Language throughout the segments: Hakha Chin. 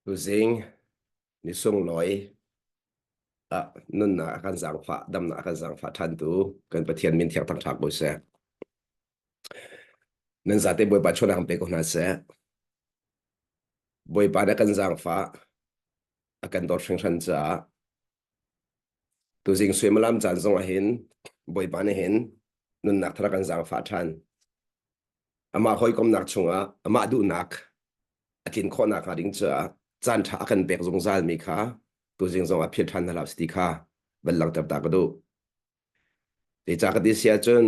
Tuzing ni sunglawi ah nunnak a kan zaangfah, damnak a kan zaangfah ṭhantu kan Pathian min thiang thangṭhat ko seh. Nan zate Bawipa chuanak pe ko hna seh. Bawipa nih a kan zaangfah, a kan dawt hringhran caah tuzing suimilam caan zong ah hin Bawipa nih hin nunnak thar a kan zaangfah ṭhan. Amah hawikomnak chungah amah duhnak a tlin khawhnak hnga ding caah caan ṭha a kan pek zungzalmi kha tuzing zong ah philh ṭhan hna hlah ti kha van langhter ta ka duh. Zeicah ka ti si ahcun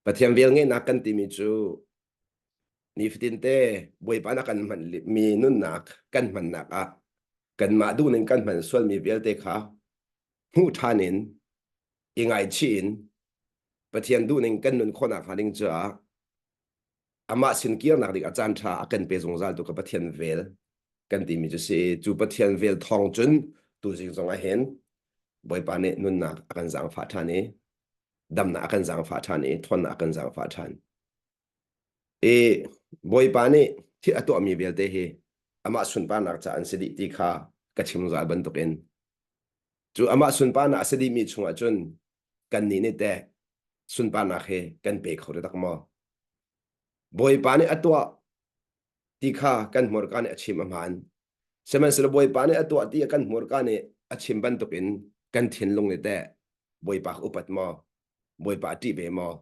Pathian velngeihnak kan timi cu nifatin te Bawipa na kan hman mi nunnak kan hmannak ah kanmah duhning kan hman sualmi vialte kha hmuh ṭhan in i ngaichih in Pathian duhning kan nun khawhnak hnga ding caah amah sin kirnak ding a caan ṭha a kan pe zungzal tu ka Pathian vel kan timi cu si cu Pathian vel thawng cun tuzing zong ah hin Bawipa nih nunnak a kan zaangfah ṭhan i damnak a kan zaangfah ṭhan i ṭhawnnak a kan zaangfah ṭhan. I Bawipa nih thil a tuahmi vialte hi amah sunparnak ca an si dih ti kha ka chim zungzal bantukin cu amah sunparnak a si dihmi chungah cun kannih nih teh sunparnak hi kan pe kho taktak maw? Bawipa nih a tuah ti kha kan hmurka nih a chim a hmaan. Sihmanhsehlaw Bawipa nih a tuah ti kan hmurka nih a chim bantukin kan thinlung nih teh Bawipa ka upat maw? Bawipa a ṭih ve maw?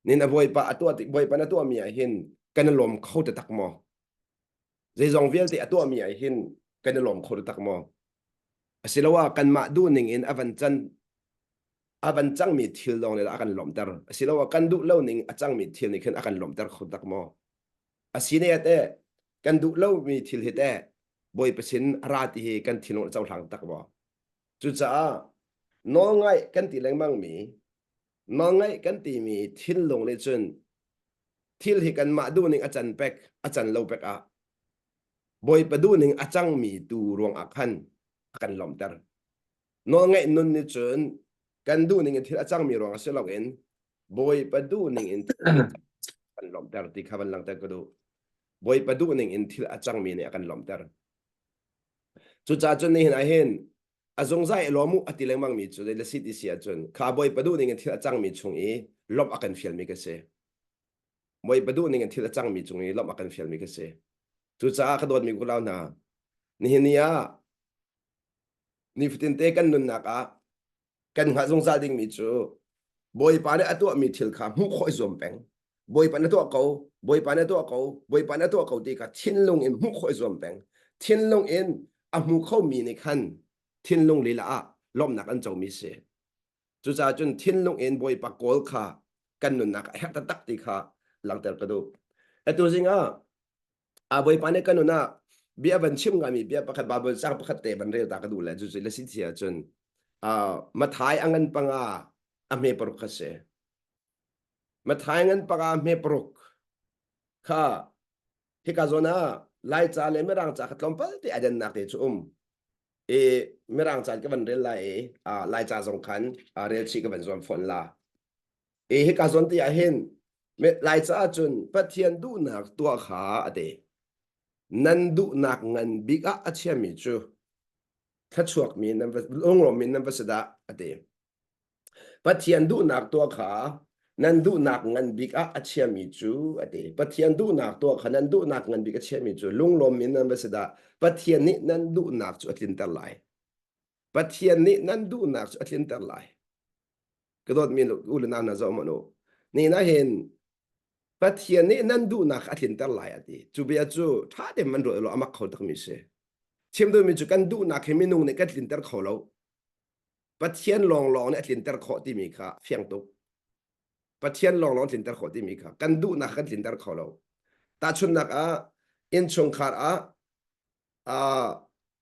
Nin a Bawipa a tuah tik Bawipa na tuahmi ah hin kan i lawm kho taktak maw? Zeizong vialte a tuahmi ah hin kan i lawm kho taktak maw? Asiloah kanmah duhning in a van can a van cangmi thil lawng nih a kan lawmhter asiloah kan duh lo ning a cangmi thil nih khin a kan lawmhter kho tak maw? A si ne teh kan duh lomi thil hi teh Bawipa sin a ra ti hi kan thinlung a cohlang tak maw? Cucaah nawlngaih kan ti lengmangmi nawlngaih kan timi thinlung nih cun thil hi kanmah duhning a can pek a can lo pek ah Bawipa duhning a cangmi tu ruangah khan a kan lawmhter. Nawlngaih nun nih cun kan duhning in thil a cangmi ruangah si loin Bawipa duhning in thil kan lawmhter ti kha van langhter ka duh. Bawipa duhning in thil a cangmi nih a kan lawmhter. Cucaah cun nihin ah hin a zungzal i lawm u a ti lengmangmi cu zei le si ti si ahcun kha Bawipa duhning in thil a cangmi chung i lawmh a kan fialmi ka si. Bawipa duhning in thil a cangmi cung i lawmh a kan fialmi ka si. Cucaah ka dawtmi unau hna, nihin ni ah nifatin te kan nunnak ah kan hngalh zungzal dingmi cu Bawipa nih a tuahmi thil kha hmuh khawh i zuam peng. Bawipa na tuah ko, Bawipa na tuah ko, Bawipa na tuah ko ti kha thinlung in hmuh khawh i zuam peng. Thinlung in a hmu khomi nih khan thinlung lila ah lawmhnak an comi si. Cucaah cun thinlung in Bawipa kawl kha kan nunnak a herh taktak ti kha langhter ka duh. Atu zing ah a Bawipa nih kan nun ah bia van chim ngaimi bia pakhat Bible cang pakhat te van rel ta ka duh le cu le si ti ahcun Mathai a ngan panga a hme paruk kha si. Mathai ngan panga hme paruk kha hika zawn ah Laica le Mirang ca kha tlawmpal te a dennak te cu um. I Mirang ca ka van rel lai i Laica zong khan rel chih ka van zuam fawn la. I hika zawn te ah hin Laica ahcun Pathian duhnak tuah kha a ti. Nan duhnak ngan bik ah a chiami cu thluachuakmi nan va lunglawmmi nan va si dah a ti. Pathian duhnak tuah kha nan duhnak ngan bik ah a chiami cu a ti. Pathian duhnak tuah kha nan duhnak ngan bik a chiami cu lunglawmmi nan va si dah. Pathian nih nan duhnak cu a tlinter lai. Pathian nih nan duhnak cu a tlinter lai. Ka dawtmi u le nau hna zoh hmanh u. Ni na hin Pathian nih nan duhnak a tlinter lai a ti. Cu bia cu ṭha tein man ruah law a mak kho takmi si. Chim duhmi cu kan duhnak hi minung nih kan tlinter kho lo. Pathian lawnglawng nih a tlinter khawh timi kha fiang tuk. Pathian lawnglawng tlinter khawh timi kha kan duhnak kan tlinter kho lo. Tahchunhnak ah innchungkhar ah uh,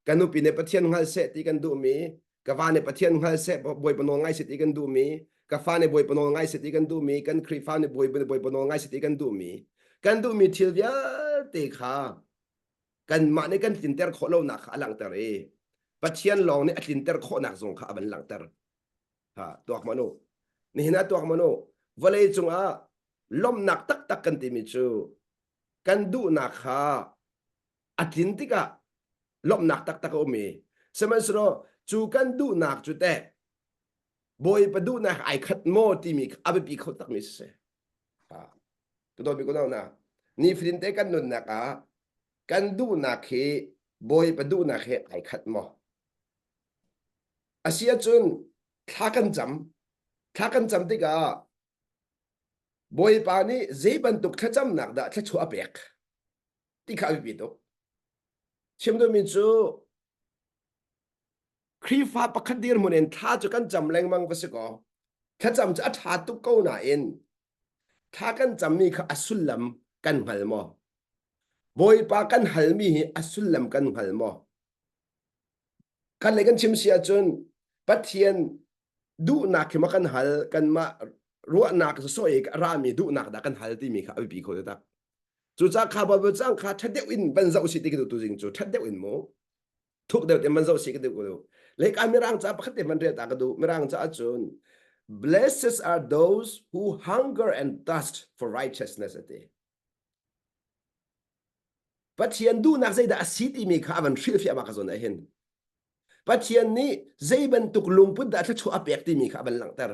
kan nupi nih Pathian hngal seh ti kan duhmi, ka va nih Pathian hngal seh Bawipa nawl ngai seh ti kan duhmi, ka fa nih Bawipa nawl ngai seh ti kan duhmi, kan Khrihfa nih Bawipa nawl ngai seh ti kan duhmi, kan duhmi thil vialte kha kanmah nih kan tlinter khawh lonak kha a langhter i Pathian lawng nih a tlinter khawhnak zong kha a van langhter. Ha, tuak man u. Nihin ah tuak man u. Vawlei cungah lawmhnak taktak kan timi cu kan duhnak kha a tlin tikah. Lawmhnak taktak a um i sihmanhsehlaw cu kan duhnak cu teh Bawipa duhnak ai khat maw timi a biapi kho takmi si si. Ka dawtmi ko na nifatin te kan nunnak ah kan duhnak hi Bawipa duhnak he ai khat maw? Asi ahcun thla kan cam. Thla kan cam tikah Bawipa nih zei bantuk thlacamnak dah thluachuah a pek ti kha a biapi tuk. Chim duhmi cu Khrihfa pakhat dirhmun in thla cu kan cam lengmang va si kaw thlacam cu a ṭha tuk ko nain thla kan cammi kha a sullam kan hngal maw? Bawipa kan halmi hi a sullam kan hngal maw? Kan lei kan chim si ahcun Pathian duhnak khi ma kan hal kanmah ruahnak sawsawh i a rami duhnak dah kan hal timi kha a biapi kho taktak. Cucaah kha Bible cang kha ṭha deuh in van zoh si ti ka duh tu zing cu ṭha deuh in mu thuk deuh te man zoh si ka duh ko le ka mirang ca pakhat te man rel ta ka duh mirang ca ahcun blessed are those who hunger and thirst for righteousness ati Pathian duhnak zeidah a si timi kha a van hrilhfiah ma ka zawn ah hin Pathian nih zei bantuk lungput dah thluachuah a pek timi kha a van langhter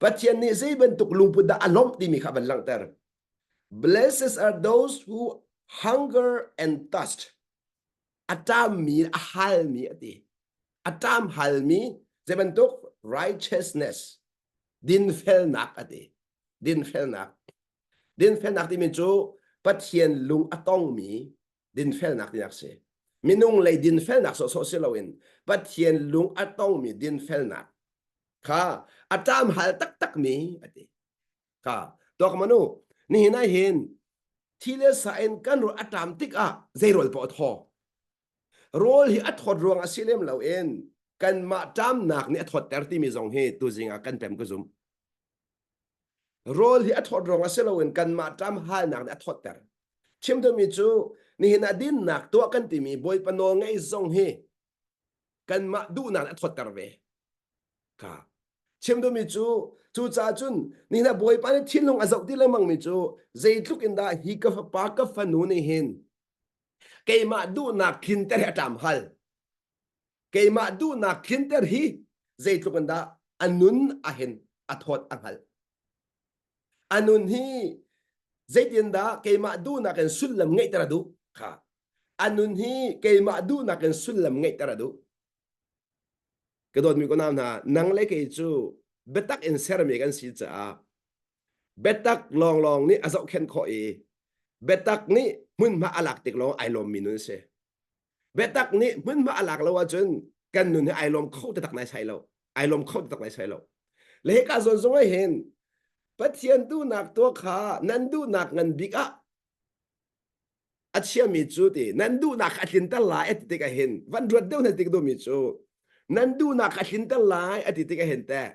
Pathian nih zei bantuk lungput dah a lawmh timi kha a van langhter Blessed are those who hunger and thirst a ṭammi a halmi a ti a ṭam halmi zei bantuk righteousness dinfelnak a ti dinfelnak dinfelnak timi cu Pathian lung a tongmi dinfelnak tinak si minung lei dinfelnak sawhsawh si loin Pathian lung a tongmi dinfelnak kha a ṭam hal taktakmi a ti Ka tuak manu nihin ah hin thi le sa in kan rawl a ṭam tikah zei rawl paoh a thaw. Rawl hi a thawt ruang a si lem loin kanmah ṭamnak nih a thawtter timi zong hi tuzing ah kan pem ka zum. Rawl hi a thawt ruang a si loin kanmah ṭam halnak nih a thawtter. Chim duhmi cu nihin ah dinnak tuah kan timi Bawipa nawl ngaih zong hi kanmah duhnak nih a thawtter ve. Ka chim duhmi cu cucaah cun nihin ah Bawipa nih thinlung a zoh ti lengmangmi cu zeitluk in dah hi ka fapa ka fanu nih hin keimah duhnak tlinter hi a ṭam hal keimah duhnak tlinter hi zeitluk in dah a nun a hin a thawt a hngalh a nun hi zeitindah keimah duhnak in sullam ngeihter a duh kha a nun hi keimah duhnak in sullam ngeihter a duh Ka dawtmi ka nau hna, nang le kei cu biatak in sermi kan si caah biatak lawnglawng nih a zohkhenh khawh i biatak nih hmunhma a lak tik lawng ai lawmmi nun a si. Biatak nih hmunhma a lak lo ahcun kan nun hi ai lawm kho taktak nai sai lo. Ai lawm kho taktak nai sai lo. Le hika zawn zong ah hin Pathian duhnak tuah kha nan duhnak ngan bik ah a chiami cu ti nan duhnak a tlinter lai a ti tikah hin van ruat deuh na tik duhmi cu nan duhnak a tlinter lai a ti tikah hin teh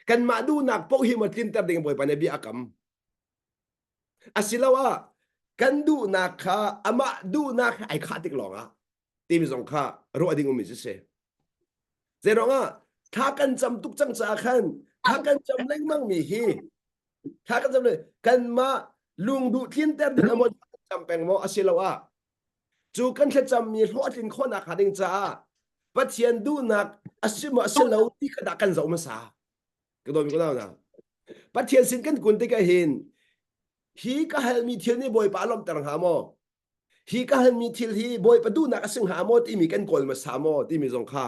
kanmah duhnak paoh hi maw tlinter ding Bawipa nih bia a kam asiloah kan duhnak kha amah duhnak ai khah tik lawngah timi zong kha ruah ding ummi cu si zeiruangah thla kan cam tuk cang caah khan thla kan cam lengmang mi hi thla kan cam kanmah lungduh tlinter ding amaw cam peng maw asiloah cu kan thlacam mi hlawhtlin khawhnak hnga ding caah Pathian duhnak a si maw a si lo ti kha dah kan zoh hmasa ka dawmi ko na Pathian sin kan kun tikah hin hi ka halmi thil nih Bawipa a lawmhter hnga maw hi ka halmi thil hi Bawipa duhnak a si hnga maw timi kan kawl hmasa maw timi zong kha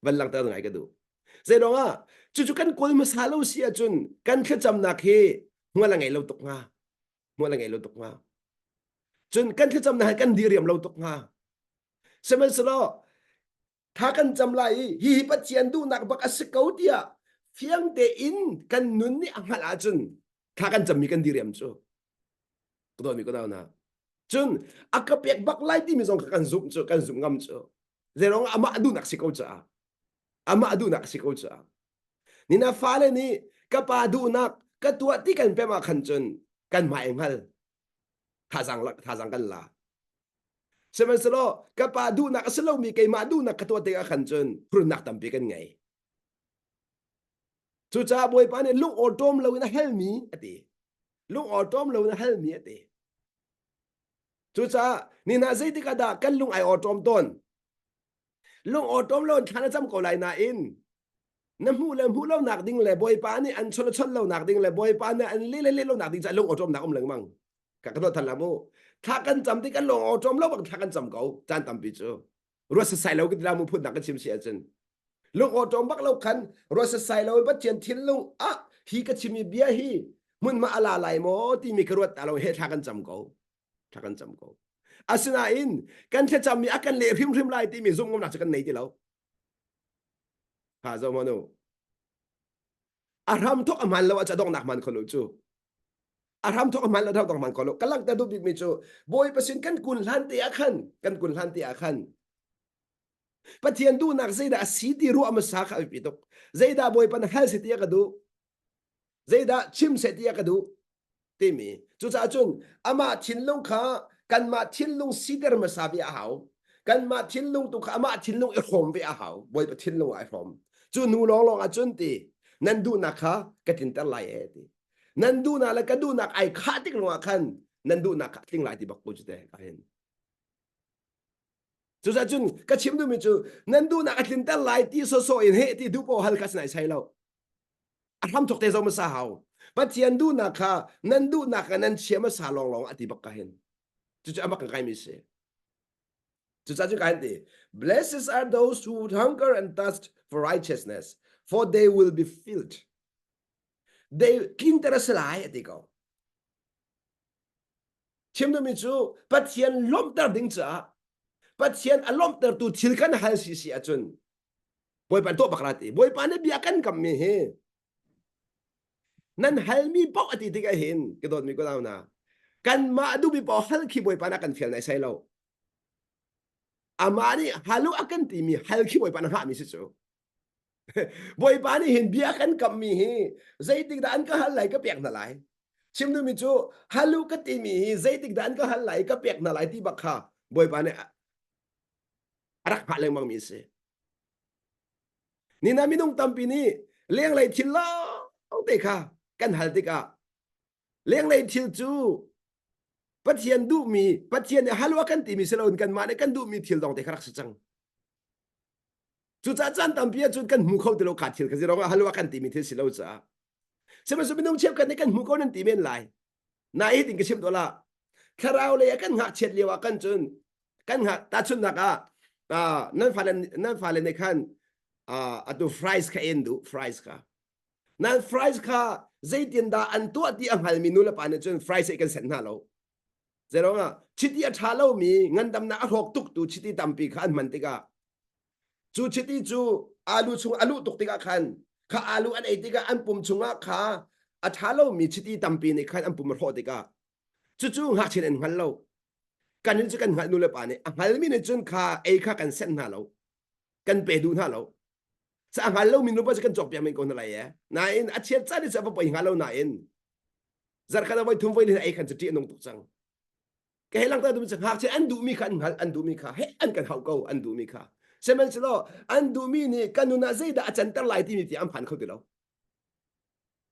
van langhter ngai ka duh Zeiruang ah cucu kan kawl hmasa lo si ahcun kan thlacamnak hi hmual a ngei lo tuk hnga. Hmual a ngei lo tuk hnga. Cun kan thlacamnak hi kan diriam lo tuk hnga. Sihmanhsehlaw tha kan cam lai i hihi Pathian duhnak bak a si ko tiah fiang tein kan nun nih a hngalh ahcun thla kan cammi kan diriam cu. Ka dawtmi ka nau hna. Cun a ka pek bak lai timi zong kha kan zumh cu kan zumh ngam cu. Zeiruang ah amah duhnak si ko caah. Amah duhnak a si ko caah. Nina fale nih ka pa duhnak ka tuah ti kan pem ah khan cun kan hmai hngal thazang thazang kan la. Sihmanhsehlaw ka pa duhnak a si lomi keimah duhnak ka tuah tikah khan cun phurnak tampi kan ngei. Cucaah Bawipa nih lung awṭawm loin a halmi a ti. Lung awṭawm loin a halmi a ti. Cucaah ni hna zeitik ah dah kan lung ai awṭawm tawn? Lung awṭawm lo in thla na cam ko lai nain na hmuh le hmuh lonak ding le Bawipa nih an chawnh chawnh lonak ding le Bawipa nih an leh le leh lonak ding caah lung awṭawmnak um lengmang. Ka ka dawt than la mu. Thla kan cam tik kan lung awṭawm lo bak thla kan cam ko caan tampi cu. Ruat sasai lo ka ti la mu phun nak ka chim si ahcun. Lung awṭawm bak lo khan ruat sasai lo Pathian thinlung ah hi ka chimmi bia hi hmunhma a la lai maw timi ka ruat ta lo he thla kan cam ko. Thla kan cam ko. Asinain kan thlacammi a kan leh hrimhrim lai timi zumh cu kan nei ti lo. Ha zo manu. A hram thok a hman lo a donghnak hman kholo cu. A hram thok a hman lo donghnak hman kholo. Ka langhter duh bikmi cu Bawipa sin kan kun hlan te ah khan kan kun hlan te ah khan Pathian duhnak zeidah a si ti ruah hmasa kha a biapi tuk. Zeidah Bawipa na hal si ti a ka duh. Zeidah chim seh ti a ka duh timi. Cucaah cun amah thinlung kha kanmah thinlung siter hmasa ve a hau. Kanmah thinlung tu kha amah thinlung i hrawm ve a hau. Bawipa thinlung ah i hrawm. Cu hnu lawnglawng ah cun ti nan duhnak kha ka tlinter lai e ti. Nan duhnak le ka duhnak ai khah tik lawngah khan nan duhnak kha tling lai ti bak ko cu te ka hin. Cucaah cun ka chim duhmi cu nan duhnak a tlinter lai ti sawsawh in heh ti duh paoh hal kha sinai sai lo. A hram thok te zo hmasa hau. Pathian duhnak kha nan duhnak kha nan chia hmasa lawnglawng a ti bak ka hin. Cucu amak kan kaimi si. Cucaah cun ka hin ti. Blessed are those who hunger and thirst for righteousness, for they will be filled. They tlinter a si lai a ti ko. Chim duhmi cu Pathian lawmhter ding caah Pathian a lawmhtertu thil kan hal si si ahcun Bawipa tuah bak la ti. Bawipa nih bia kan kammi hi nan halmi paoh a ti tikah hin ka dawtmi ka nau hna kanmah duhmi paoh hal khi Bawipa nih a kan fial nai sai lo. Amah nih halu a kan timi hal khi Bawipa nih hngahmi si cu. Bawipa nih hin bia kan kammi hi zeitik dah an ka hal lai ka pek hna lai. Chim duhmi cu halu ka timi hi zeitik dah an ka hal lai ka pek hna lai ti bak kha Bawipa nih a rak hngah lengmang mi a si. Nina minung tampi nih lenglei thil lawng te kha kan hal tikah lenglei thil cu Pathian duhmi Pathian nih halwa kan timi si loin kanmah nih kan duhmi thil dong te kha rak si cang. Cucaah caan tampi ahcun kan hmu kho ti lo kha thil kha zirong ah halwa kan timi thil si lo caah. Sihmanhsehlaw minung cheukhat nih kan hmu ko nan ti men lai. Na hi tin ka chim tuah la. Thlarau lei ah kan ngakchiat lio ah kan cun kan ngak tahchunhnak ah nan fale nan fale nih khan atu fries kha en duh fries kha. Nan fries kha zeitin dah an tuah ti a hngalmi nu le pa nih cun fries ei kan senh hna lo. Zeiruangah chiti a ṭha lomi ngandamnak a hrawk tuktu chiti tampi kha an hman tikah cu chiti cu alu chung a luh tuk tikah khan kha alu an ei tikah an pum chungah kha a ṭha lomi chiti tampi nih khan an pum a hrawh tikah cucu ngakchia an hngal lo. Kan in cu kan hngalh nu le pa nih a hngalmi nih cun kha ei kha kan senh hna lo. Kan pe duh hna lo. Sa a hngal lomi nu pa cu kan cawkpiak men ko hna lai e. Nain a chiat caan cu a va poi hnga lo nain zarkhat ah voi thum voi li ei khan cu ṭih a nung tuk cang ka hei langhter duhmi cu ngakchia an duhmi kha an hngalh an duhmi kha he an kan hauh ko an duhmi kha sihmanhsehlaw an duhmi nih kan nun ah zeidah a canter lai timi ti an phan kho ti lo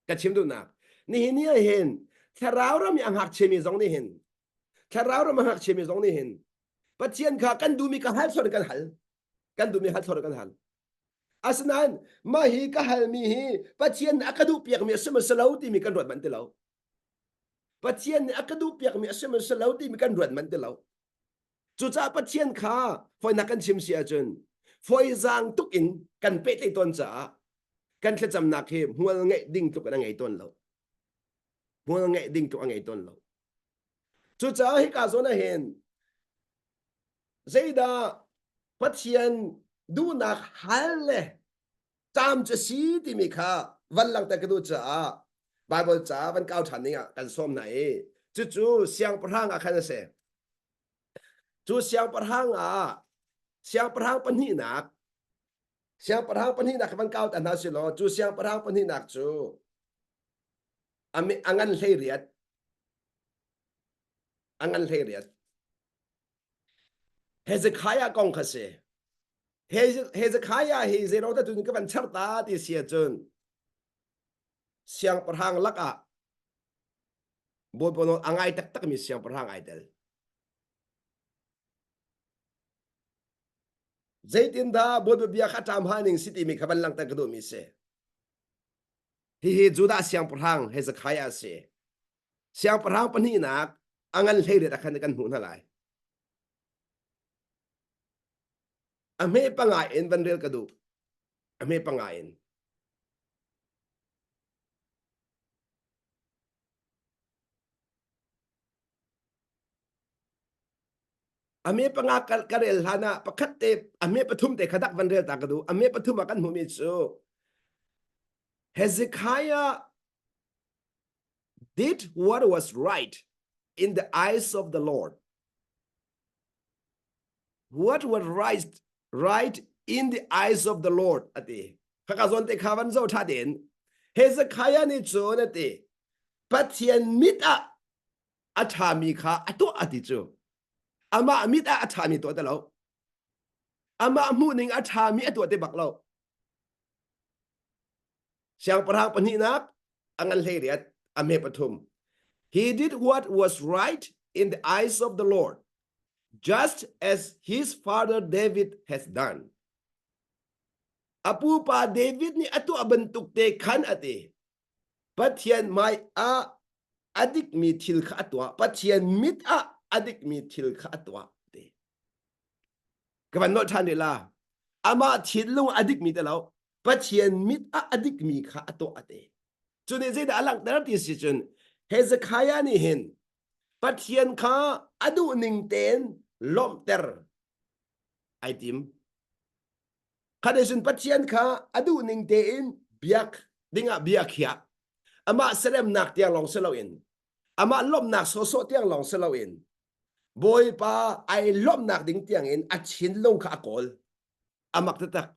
ka chim duhnak nihin ni ah hin thlarau ram i a ngakchiami zong nih hin thlarau ram a ngakchiami zong nih hin Pathian kha kan duhmi ka hal sor kan hal kan duhmi hal sor kan hal Asinain mah hi ka halmi hi Pathian nih a ka duhpiakmi a si maw si lo timi kan ruat manh ti lo. Pathian nih a ka duhpiakmi a si maw si lo timi kan ruat manh ti lo. Cucaah Pathian kha fawinak kan chim si ahcun fawizaang tuk in kan pehtlaih tawn caah kan thlacamnak hi hmual ngeih ding tluk in a ngei tawn lo. Hmual ngeih ding tluk a ngei tawn lo. Cucaah hika zawn ah hin zeidah Pathian duhnak hal le caam cu si timi kha van langhter ka duh caah Bible ca van kau ṭhan ding ah kan sawm hna i cucu siangpahrang ah khan a si. Cu siangpahrang ah siangpahrang pahnihnak siangpahrang pahnihnak van kau ta hna si law cu siangpahrang pahnihnak cu a ngan 18 a ngan 18 Hezekiah kong kha si. Hezekiah hi zeiruang dah tun ka van char ta ti si ahcun siangpahrang lakah Bawipa nawl a ngai taktakmi siangpahrang ai tel. Zeitindah Bawipa bia kha ṭam hal ning si timi kha van langhter ka duhmi si. Hihi Judah siangpahrang Hezekiah a si. Siangpahrang pahnihnak a ngan hleiriat ah khan kan hmuh hna lai. A hme panga in van rel ka duh. A hme panga in. A me panga ka rel hlan ah pakhat te a me pathum te kha dak van rel ta ka duh. A me pathum ah kan hmuhmi cu Hezekiah did what was right in the eyes of the Lord. What was right right in the eyes of the Lord ati. Khaka zawn te kha van zo tha den. Hezekiah nih cun ati Pathian mit ah a ṭhami kha a tuah a ti cu amah mit ah a ṭhami tuah ti lo amah hmuhning a ṭhami a tuah ti bak lo siangpahrang pahnihnak a ngan hlei riat a hme pathum he did what was right in the eyes of the Lord just as his father David has done a pupa David nih a tuah bantuk te khan a ti Pathian hmai ah a dikmi thil kha a tuah. Pathian mit ah a dikmi thil kha a tuah. Ti. Ka van nolh ṭhan rih la. Amah thinlung a dikmi te lo. Pathian mit ah a dikmi kha a tuah a ti. Cu nih zeidah a langhter ti si cun Hezekiah nih hin Pathian kha a duh ning tein lawmhter ai tim. Khat cun Pathian kha a duh ning tein biak dingah bia khiah. Amah seremnak tiang lawng si loin, amah lawmhnak sawhsawh tiang lawng si loin, Bawipa ai lawmhnak ding tiangin a thinlung kha a kawl. A mak taktak.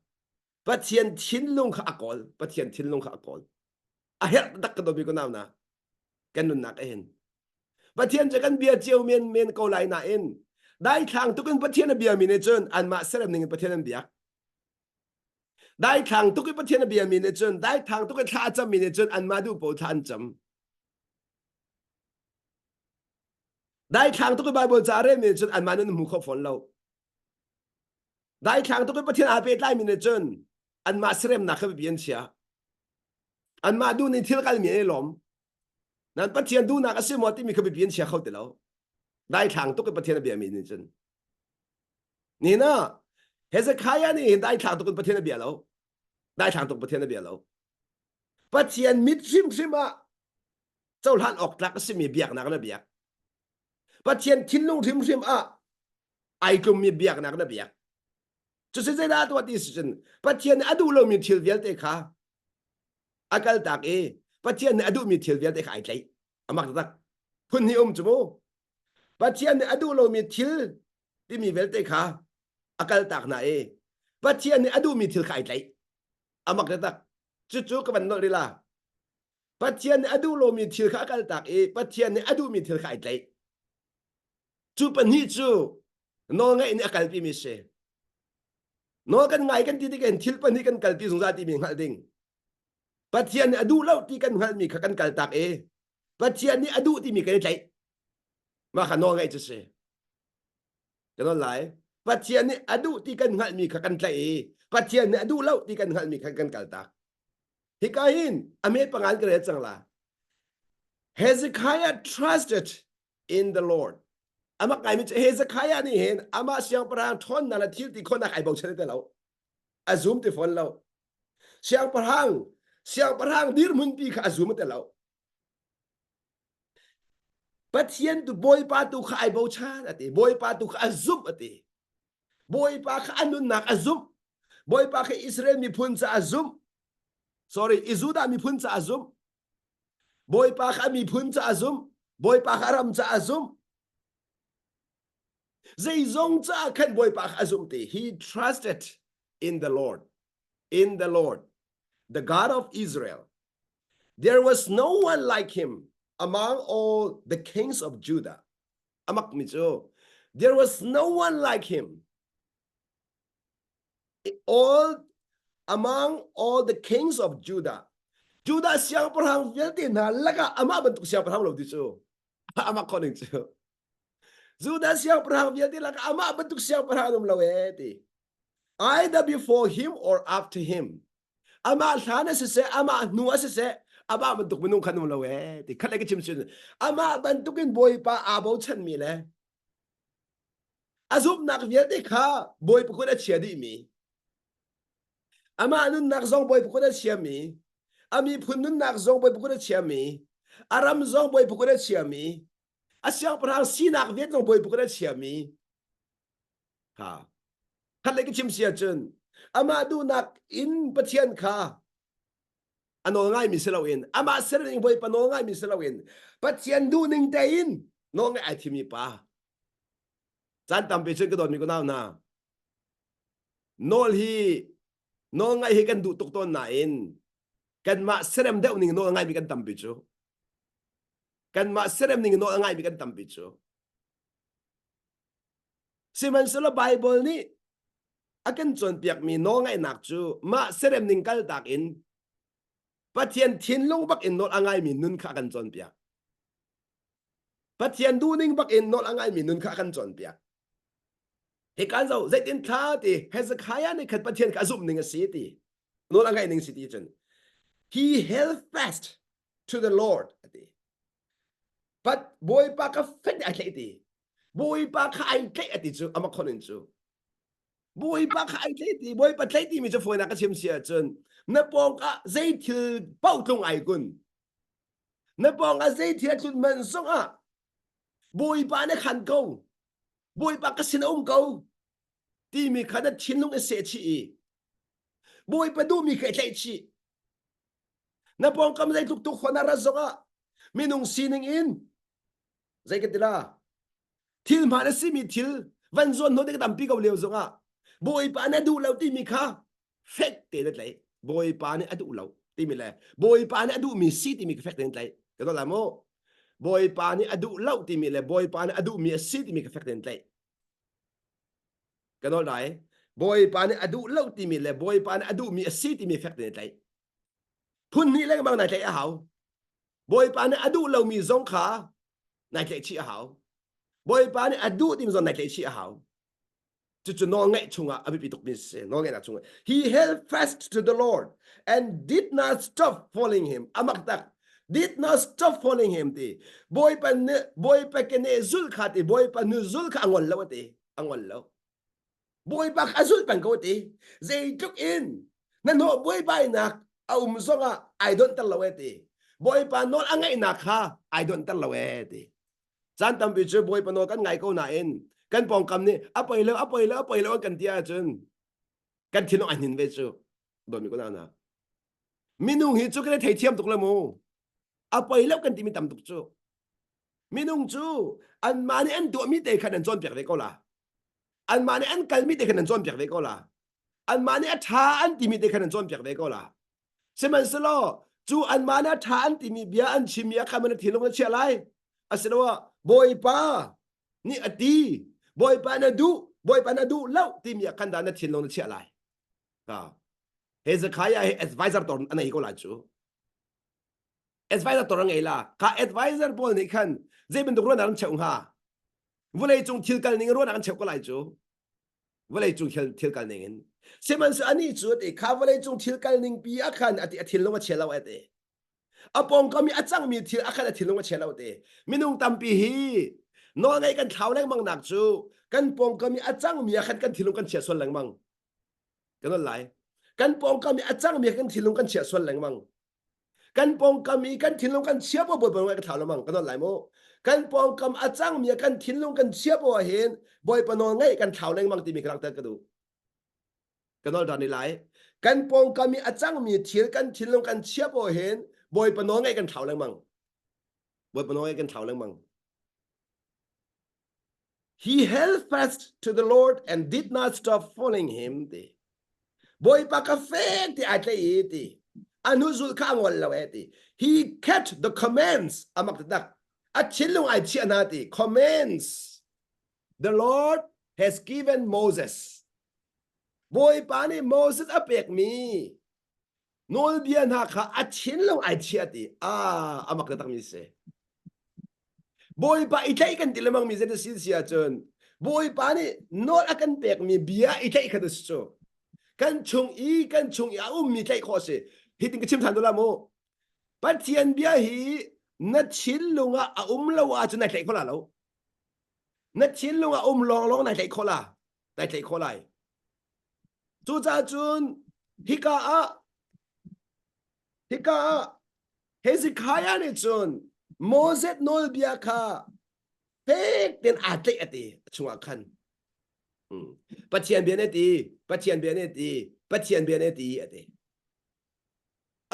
Pathian thinlung kha a kawl. Pathian thinlung kha a kawl. A herh taktak ka dawmi ko nau na. Kan nunnak a hin. Pathian cu kan bia cio men men ko lai nain daithlang tuk in Pathian a biami nih cun anmah serem ning in Pathian an biak. Daithlang tuk in Pathian a biami nih cun daithlang tuk in thla a cammi nih cun anmah duh paoh thla an cam. Daithlang tuk in Bible ca a relmi nih cun anmah nun hmu kho fawn lo. Daithlang tuk in Pathian aa pehtlaimi nih cun anmah seremnak kha biapi an chia. Anmah duh ning thil kalmi an i lawm. Nan Pathian duhnak a si maw timi kha biapi an chia kho ti lo. Daithlang tuk in Pathian a biami nih cun. Ni na Hezekiah nih hin daithlang tuk in Pathian a bia lo. Daithlang tuk Pathian a bia lo. Pathian mit hrimhrim ah cohlan awk tlak a simi biaknak na biak. Pathian thinlung hrimhrim ah ai tlummi biaknak na biak. Cusi zeidah tuah ti si cun Pathian nih a duh lomi thil vialte kha a kaltak i Pathian nih a duhmi thil vialte kha ai tlaih. Amak taktak. Phun hnih um cu mu. Pathian nih a duh lomi thil timi vialte kha a kaltak hna i Pathian nih a duhmi thil kha ai tlaih. Amak taktak. Cucu ka van nolh rih la. Pathian nih a duh lomi thil kha a kaltak i Pathian nih a duhmi thil kha ai tlaih. Cu pahnih cu nawlngaih nih a kalpimi si. Nawl kan ngai kan ti tik in thil pahnih kan kalpi zungzal timi hngalh ding. Pathian nih a duh lo ti kan hngalhmi kha kan kaltak i Pathian nih a duh timi kan i tlaih. Mah kha nawlngaih cu si. Kan nawl lai. Pathian nih a duh ti kan hngalhmi kha kan tlaih i Pathian nih a duh lo ti kan hngalhmi kha kan kaltak. Hika hin a met pangan ka rel cang la. Hezekiah trusted in the Lord. Amak ngaimi cu Hezekiah nih hin amah siangpahrang ṭhawnnak le thil ti khawhnak ai bochan ti lo. A zum ti fawn lo. Siangpahrang siangpahrang dirhmun pi kha a zum ti lo. Pathian tu Bawipa tu kha ai bochan a ti. Bawipa tu kha a zumh a ti. Bawipa kha a nunnak a zumh. Bawipa kha Israel miphun ca a zumh. Sorry, Judah miphun ca a zumh. Bawipa kha a miphun ca a zumh. Bawipa kha a ram ca a zumh. Zeizong caah khan Bawipa kha a zumh ti. He trusted in the Lord. In the Lord, the God of Israel. There was no one like him among all the kings of Judah. Amak mi cu there was no one like him all among all the kings of Judah. Judah siangpahrang vialte hna lakah amah bantuk siangpahrang lo ti cu amah khawh ning cu Judah siangpahrang vialte lakah amah bantuk siangpahrang um lo ee ti. Either before him or after him. Amah hlan a siseh, amah hnu a siseh, amah bantuk minung khan um lo ee ti khat le ka chim sin. Amah bantukin Bawipa aa bochanmi le a zumhnak vialte kha Bawipa kut a chia dihmi. Amah nunnak zong Bawipa kut a chiami, a miphun nunnak zong Bawipa kut a chiami, a ram zong Bawipa kut a chiami, a siangpahrang sinak vialte zong Bawipa kut a chiami. Ha. Khat le ka chim si ahcun amah duhnak in Pathian kha a nawl ngaimi si loin amah serning Bawipa nawl ngaimi si loin Pathian duhning tein nawl ngaih ai thimi pa. Caan tampi cun ka dawtmi ka nau hna Nawl hi nawl ngaih hi kan duh tuk tawn nain kanmah serem deuh ning nawl ngaimi kan tampi cu. Kanmah serem ning nawl ngaimi kan tampi cu. Sihmanhsehlaw Baibal nih a kan cawnpiakmi nawlngaihnak cu mah serem ning kaltak in Pathian thinlung bak in nawl a ngaimi nun kha a kan cawnpiak. Pathian duhning bak in nawl a ngaimi nun kha a kan cawnpiak. Hi kan zo zeitin thla ti Hezekiah nih khan Pathian kha a zumh ning a si ti nawl a ngaih ning si ti cun he held fast to the Lord ati but Bawipa ka fek ai tlaih ti Bawipa kha ai tlaih ati cu ama khon in cu Bawipa kha ai tlaih ti Bawipa tlaih ti mi cu fawinak ka chim si ahcun na pawng ah zei thil paoh tlung ai kun na pawng ah zei thil a tlun man zong ah Bawipa na khan ko Bawipa ka sin a um ko timi kha na thinlung i sehchih i Bawipa duhmi kha i tlaih chih. Na pawngkam zeitluk tuk khua na rat zongah minung sining in zei ka ti la thil hmaan a simi thil van zuan hnawh ding tampi ko lio zongah Bawipa na duh lo timi kha fek te na tlaih. Bawipa nih a duh lo timi le Bawipa nih a duhmi si timi kha fek tein tlaih. Ka dawt lai mu. Bawipa nih a duh lo timi le Bawipa nih a duhmi a si timi kha fek tein tlaih. Ka nawl lai. Bawipa nih a duh lo timi le Bawipa nih a duhmi a si timi fek tein tlaih. Phun hnih lengmang nai tlaih a hau. Bawipa nih a duh lomi zong kha nai tlaih chih a hau. Bawipa nih a duh timi zong nai tlaih chih a hau. Cucu nawlngaih chungah a biapi tukmi si. Nawlngaihnak chungah. He held fast to the Lord and did not stop following him. Amak tak. Did not stop following him ti. Bawipa nih Bawipa ke nih zulh kha ti Bawipa nu zulh kha a ngol lo ti. A ngol lo. Bawipa kha a zulh peng ko ti. Zeitluk in na hnawh buaibainak a um zongah ai donhter lo e ti. Bawipa nawl a ngaihnak kha ai donhter lo e ti. Caan tampi cu Bawipa nawl kan ngai ko nain kan pawngkam nih a poi lo a poi lo a poi lo an kan ti ahcun kan thinlung a hnin ve cu dawtmi ko na minung hi cu kan i theithiam tuk le mu a poi lo kan timi tam tuk cu minung cu anmah nih an tuahmi te khan an cawnpiak ve ko la anmah nih an kalmi te khan an cawnpiak ve ko la anmah nih a ṭha an timi te khan an cawnpiak ve ko la Sihmanhsehlaw cu anmah nih a ṭha an timi bia an chimmi ah khan na thinlung na chiah lai. Asiloah Bawipa nih a ti, Bawipa na duh, Bawipa na duh lo timi ah khan dah na thinlung na chiah lai. Hezekiah hi advisor tor a nei ko lai cu. Advisor tor a ngei la. Kha advisor pawl nih khan zei bantuk ruahnak an cheuh hnga? Vawlei cung thil kal ning ruahnak an cheuh ko lai cu. Vawleicung thil, thil kal ning in. Sihmanhsehlaw anih cu ati kha vawleicung thil kal ning pi ah khan ati a thinlung a chia lo ati. A pawngkam i a cangmi thil ah khan a thinlung a chia lo ati. Minung tampi hi nawlngaih kan thlau lengmang nak cu kan pawngkam i a cangmi ah khan kan thinlung kan chia sual lengmang. Kan lai. Kan pawngkam i a cangmi ah kan thinlung kan chia sual lengmang. Kan pawngkam i kan thinlung kan chia bo bawipa kan thlau lengmang kan nawl lai mu. Kan pawngkam a cangmi ah kan thinlung kan chia bo ahhin bawipa nawl ngaih kan thlau lengmang timi ka langhter ka duh. Ka nawl ṭhan lai. Kan pawngkam i a cangmi thil kan thinlung kan chia bo ahhin bawipa nawl ngaih kan thlau lengmang. Bawipa nawl ngaih kan thlau lengmang. He held fast to the Lord and did not stop following him ti. Bawipa ka fek ti ai tlai i ti. A hnuzul kha a ngol lo e ti. He kept the commands amak taktak. A thinlung ai chiah hna ti. Commands. The Lord has given Moses. Bawipa nih Moses a pekmi nawlbia hna kha a thinlung ai chiah ti ah amak taktak mi si Bawipa i tlaih kan ti lengmang mi zei si si ahcun Bawipa nih nawl a kan pekmi bia i tlaih kha si cu. Kan chung i kan chung i a ummi tlaih khawh a si. Hitin ka chim than la mu. Pathian bia hi na thinlung ah a um lo ahcun nai tlaih kho la lo. Na thinlung ah um lawnglawng nai tlaih khawh la. Nai tlaih khawh lai. Cucaah cun hika ah hika ah Hezekiah nih cun Moses nawlbia kha fek tein aa tlaih a ti a chungah khan. Pathian bia nih a ti, Pathian bia nih a ti, Pathian bia nih a ti a ti.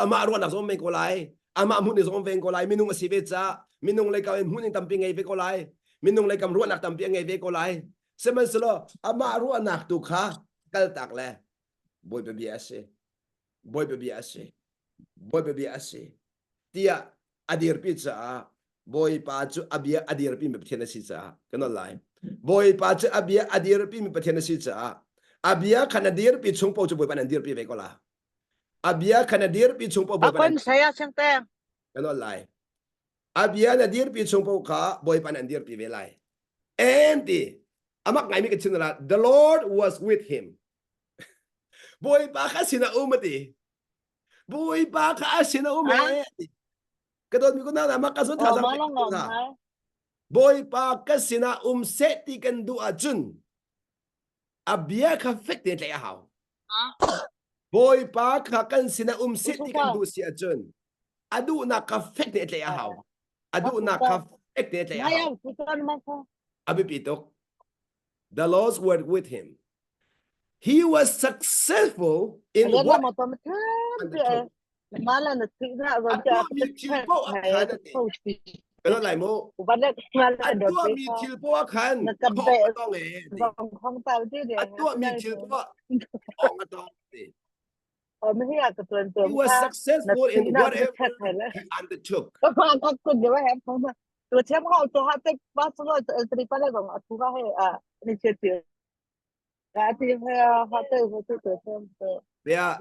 Amah ruahnak zong men ko lai, amah hmuhning zong ven ko lai, minung a si ve caah minung lei kam in hmuhning tampi ngei ve ko lai, minung lei kam ruahnak tampi a ngei ve ko lai. Sihmanhsehlaw amah ruahnak tu kha kaltak le Bawipa bia a si, Bawipa bia a si, Bawipa bia a si tiah a dirpi caah Bawipa cu a bia a dirpi mi Pathian a si caah kan nawl lai. Bawipa cu a bia a dirpi mi Pathian a si caah a bia khan a dirpi chung paoh cu Bawipa nan dirpi ve ko la. A bia khan a dirpi chung paoh Bawipa nan saya sengte. Kan nawl lai. A bia na dirpi chung paoh kha Bawipa nan dirpi ve lai. And ti amak ngaimi ka chim la the Lord was with him. Bawipa kha sinah um ati. Bawipa kha a sin a um e. Ka dawtmi ko na mah ka zon thazaang pek ko hna. Bawipa ka sinah um seh ti kan duh ahcun a bia kha fek tein tlaih a hau. Bawipa kha kan sinah um seh ti kan duh si ahcun a duhnak kha fek tein tlaih a hau. A duhnak kha fek tein tlaih a hau. A biapi tuk. The Lord's word with him. He was successful in what undertook. A tuahmi thil poah ah khan a ti. Kan lai mu. A tuahmi thil poah khan thawng a tong e. A tuahmi thil poah thawng a tong ti. He was successful in whatever he undertook. Bia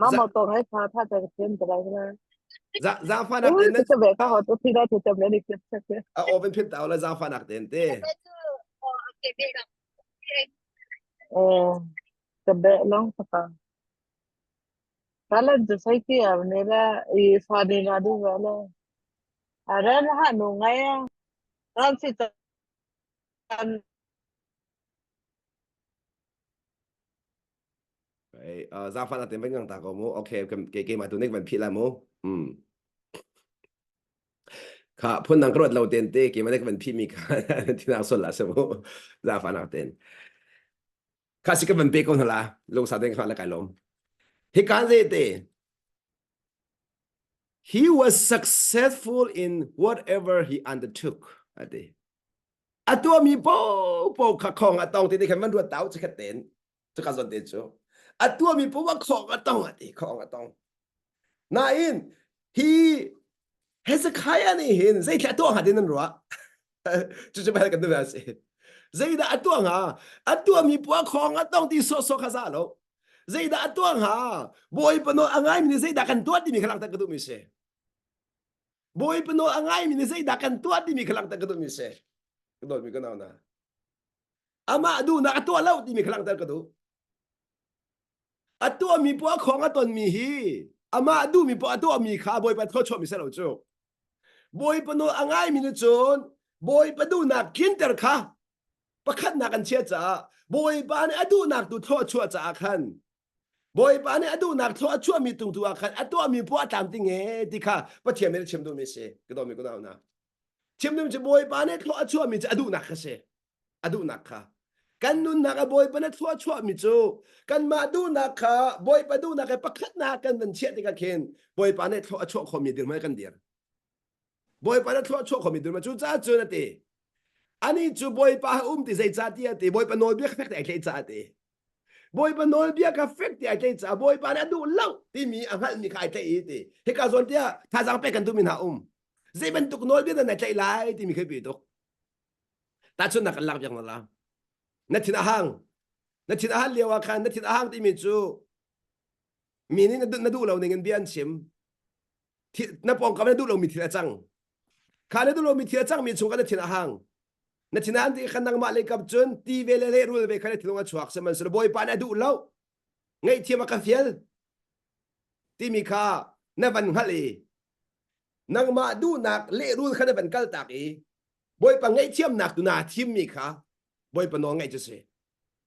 zaangfahnak tein nan a oven phit tau la zaangfahnak tein te. Zaangfahnak tein van ngang ta ko mu. Okay, ke keimah tu nih van phih la mu. Hmm. Kha phun dang ka ruat lo ten te keimah nih ka van phih mi kha tinak sol la se mu. Zaangfahnak tein. Kha si ka van pe ko hna la. Lungsa tein kha la kai lom. Hika ze te he was successful in whatever he undertook. Ati. A tuahmi paohpaoh kha khong a tong ti ti khan van ruat tau chikhat tein cuka zawn te cu a tuahmi paoh khong a tong a ti khong a tong nain hi Hezekiah nih hin zeithla a tuah hnga tin an ruah cucu bel kan duh si zeidah a tuah hnga a tuahmi poah khong a tong ti sawhsawh kha za lo zeidah a tuah hnga bawipa nawl a ngaimi nih zeidah kan tuah timi kha langhter ka duhmi si Bawipa nawl a ngaimi nih zeidah kan tuah timi kha langhter ka duhmi si. Ka dawtmi ka nau na. Amah duhnak a tuah lo timi kha langhter ka duh. A tuahmi poah khong a tonmi hi amah duhmi poah a tuahmi kha Bawipa thluachuahmi si lo cu. Bawipa nawl a ngaimi nih cun Bawipa duhnak tlinter kha pakhatnak an chiah caah Bawipa nih a duhnak tu thluachuah caah khan Bawipa nih a duhnak thlua a chuahmi tung tu ah khan a tuahmi poah a tlamtling e ti kha Pathian nih a chim duhmi si. Ka dawmi ka nau na. Chim duhmi cu Bawipa nih thlua a chuahmi cu a duhnak kha si. A duhnak kha. Kan nunnak a Bawipa nih thlua chuahmi cu kanmah duhnak kha Bawipa duhnak he pakhatnak kan van chiah tikah khin Bawipa nih thlua a chuah khomi dirhmun kan dir. Bawipa nih thlua chuah khomi dirhmun cucaah cun a ti. Ani cu Bawipa he um ti zeicah ti a ti Bawipa nawlbia kha fek te ai tlaih caah a ti. Bawipa nawlbia kha fek ti ai tlaih caah Bawipa nih a duh lo timi a hngalhmi kha ai tlaih i ti. Hika zawn tiah thazaang pek kan duhmi hna um. Zei bantuk nawlbia dah na tlaih lai timi khi pi tuk. Tahchunhnak kan lak biak na la. Na thin a hang. Na thin a han lio ah khan na thin a hang timi cu mi nih na duh lo ning in bia an chim. Na pawngkam na duh lomi thil a cang. Kha na duh lomi thil a cangmi chung khan na thin a hang. Na thin a han ti khan nangmah lei kap cun ti ve le lehrul ve kha na thinlung a chuak sihmanhsehlaw Bawipa nih a duh lo. Ngaihthiam a ka fial timi kha na van hngalh i nangmah duhnak lehrul kha na van kaltak i Bawipa ngaihthiamnak tu naa thimmi kha Bawipa nawl ngaih cu si.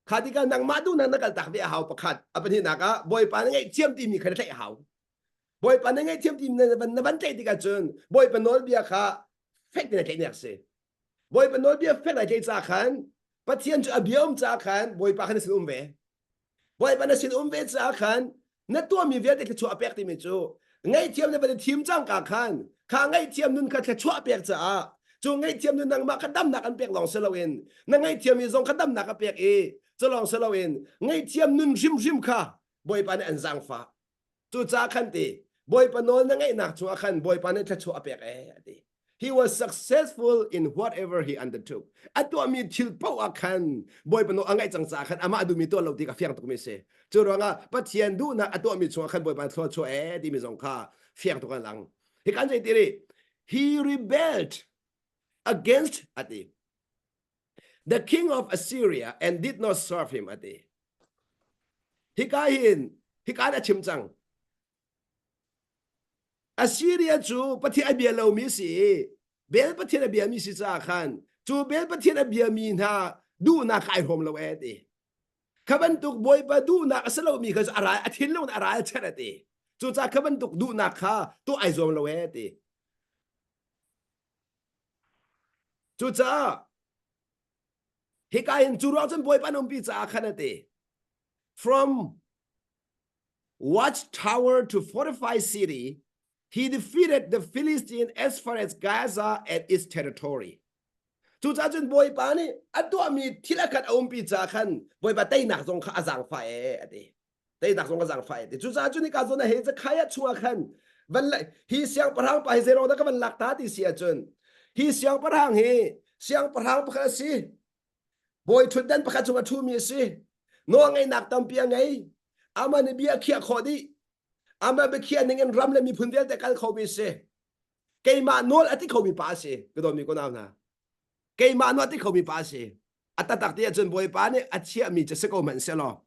Kha tikah nangmah duhnak na kaltak ve a hau pakhat. A pahnihnak ah Bawipa na ngaihthiam timi kha na tlaih a hau. Bawipa na ngaihthiam timi na van na van tlaih tikah cun Bawipa nawlbia kha fek tein na tlaihnak a si. Bawipa nawlbia fek na tlaih caah khan Pathian cu a bia um caah khan Bawipa kha na sin um ve. Bawipa na sin um ve caah khan na tuahmi vialte thluachuah a pek timi cu ngaihthiam na van i thim cangka khan kha ngaihthiam nun kha thluachuah a pek caah cu ngaihthiam nun nangmah kha damnak an pek lawng si loin na ngaihthiam mi zong kha damnak a pek i cu lawng si loin ngaihthiam nun hrimhrim kha Bawipa nih an zaangfah Cucaah khan ti Bawipa nawl na ngaihnak chungah khan Bawipa nih thluachuah a pek ee a ti. He was successful in whatever he undertook. A tuahmi thil paoh ah khan Bawipa nawl a ngaih cang caah khan amah duhmi tuah lo ti kha fiang tukmi a si. Cu ruangah Pathian duhnak a tuahmi chungah khan Bawipa thluachuah ee timi zong kha fiang tuk an lang. Hi kan zei ti ri he rebelled against a ti. The king of Assyria and did not serve him a ti. Hika hin hika a chim cang. Assyria cu Pathian a bia lomi si i Bel Pathian a biami si caah khan cu Bel Pathian a biami hna duhnak kha ai hrawm lo ee ti. Kha bantuk Bawipa duhnak a si lomi kha a ral a thinlung a ral chan a ti. Cucaah kha bantuk duhnak kha tuah ai zuam lo ee ti. Cucaah hika hin cu ruang cun Bawipa an umpi caah khan a ti. From watchtower to fortified city, he defeated the Philistine as far as Gaza and its territory. Cucaah cun Bawipa nih a tuahmi thil a khat a umpi caah khan Bawipa teinak zong kha a zaangfah ee a ti. Teinak zong a zaangfah ee ti. Cucaah cun hika zawn ah Hezekiah chungah khan van hi siangpahrang pa hi zei dah ka van lak ta ti si ahcun hi siangpahrang hi siangpahrang pakhat a si. Bawi ṭhutdan pakhat cung a ṭhumi a si. Nawlngeihnak tampi a ngei. Amah nih bia a khiah khawh dih. Amah biakhiah ning in ram le miphun vialte kal khomi a si. Keimah nawl a ti khomi pa a si. Ka dawtmi ka nau hna. Keimah nawl a ti khomi pa a si. A taktak ti ahcun Bawipa nih a chiahmi cu si ko hmanh sehlaw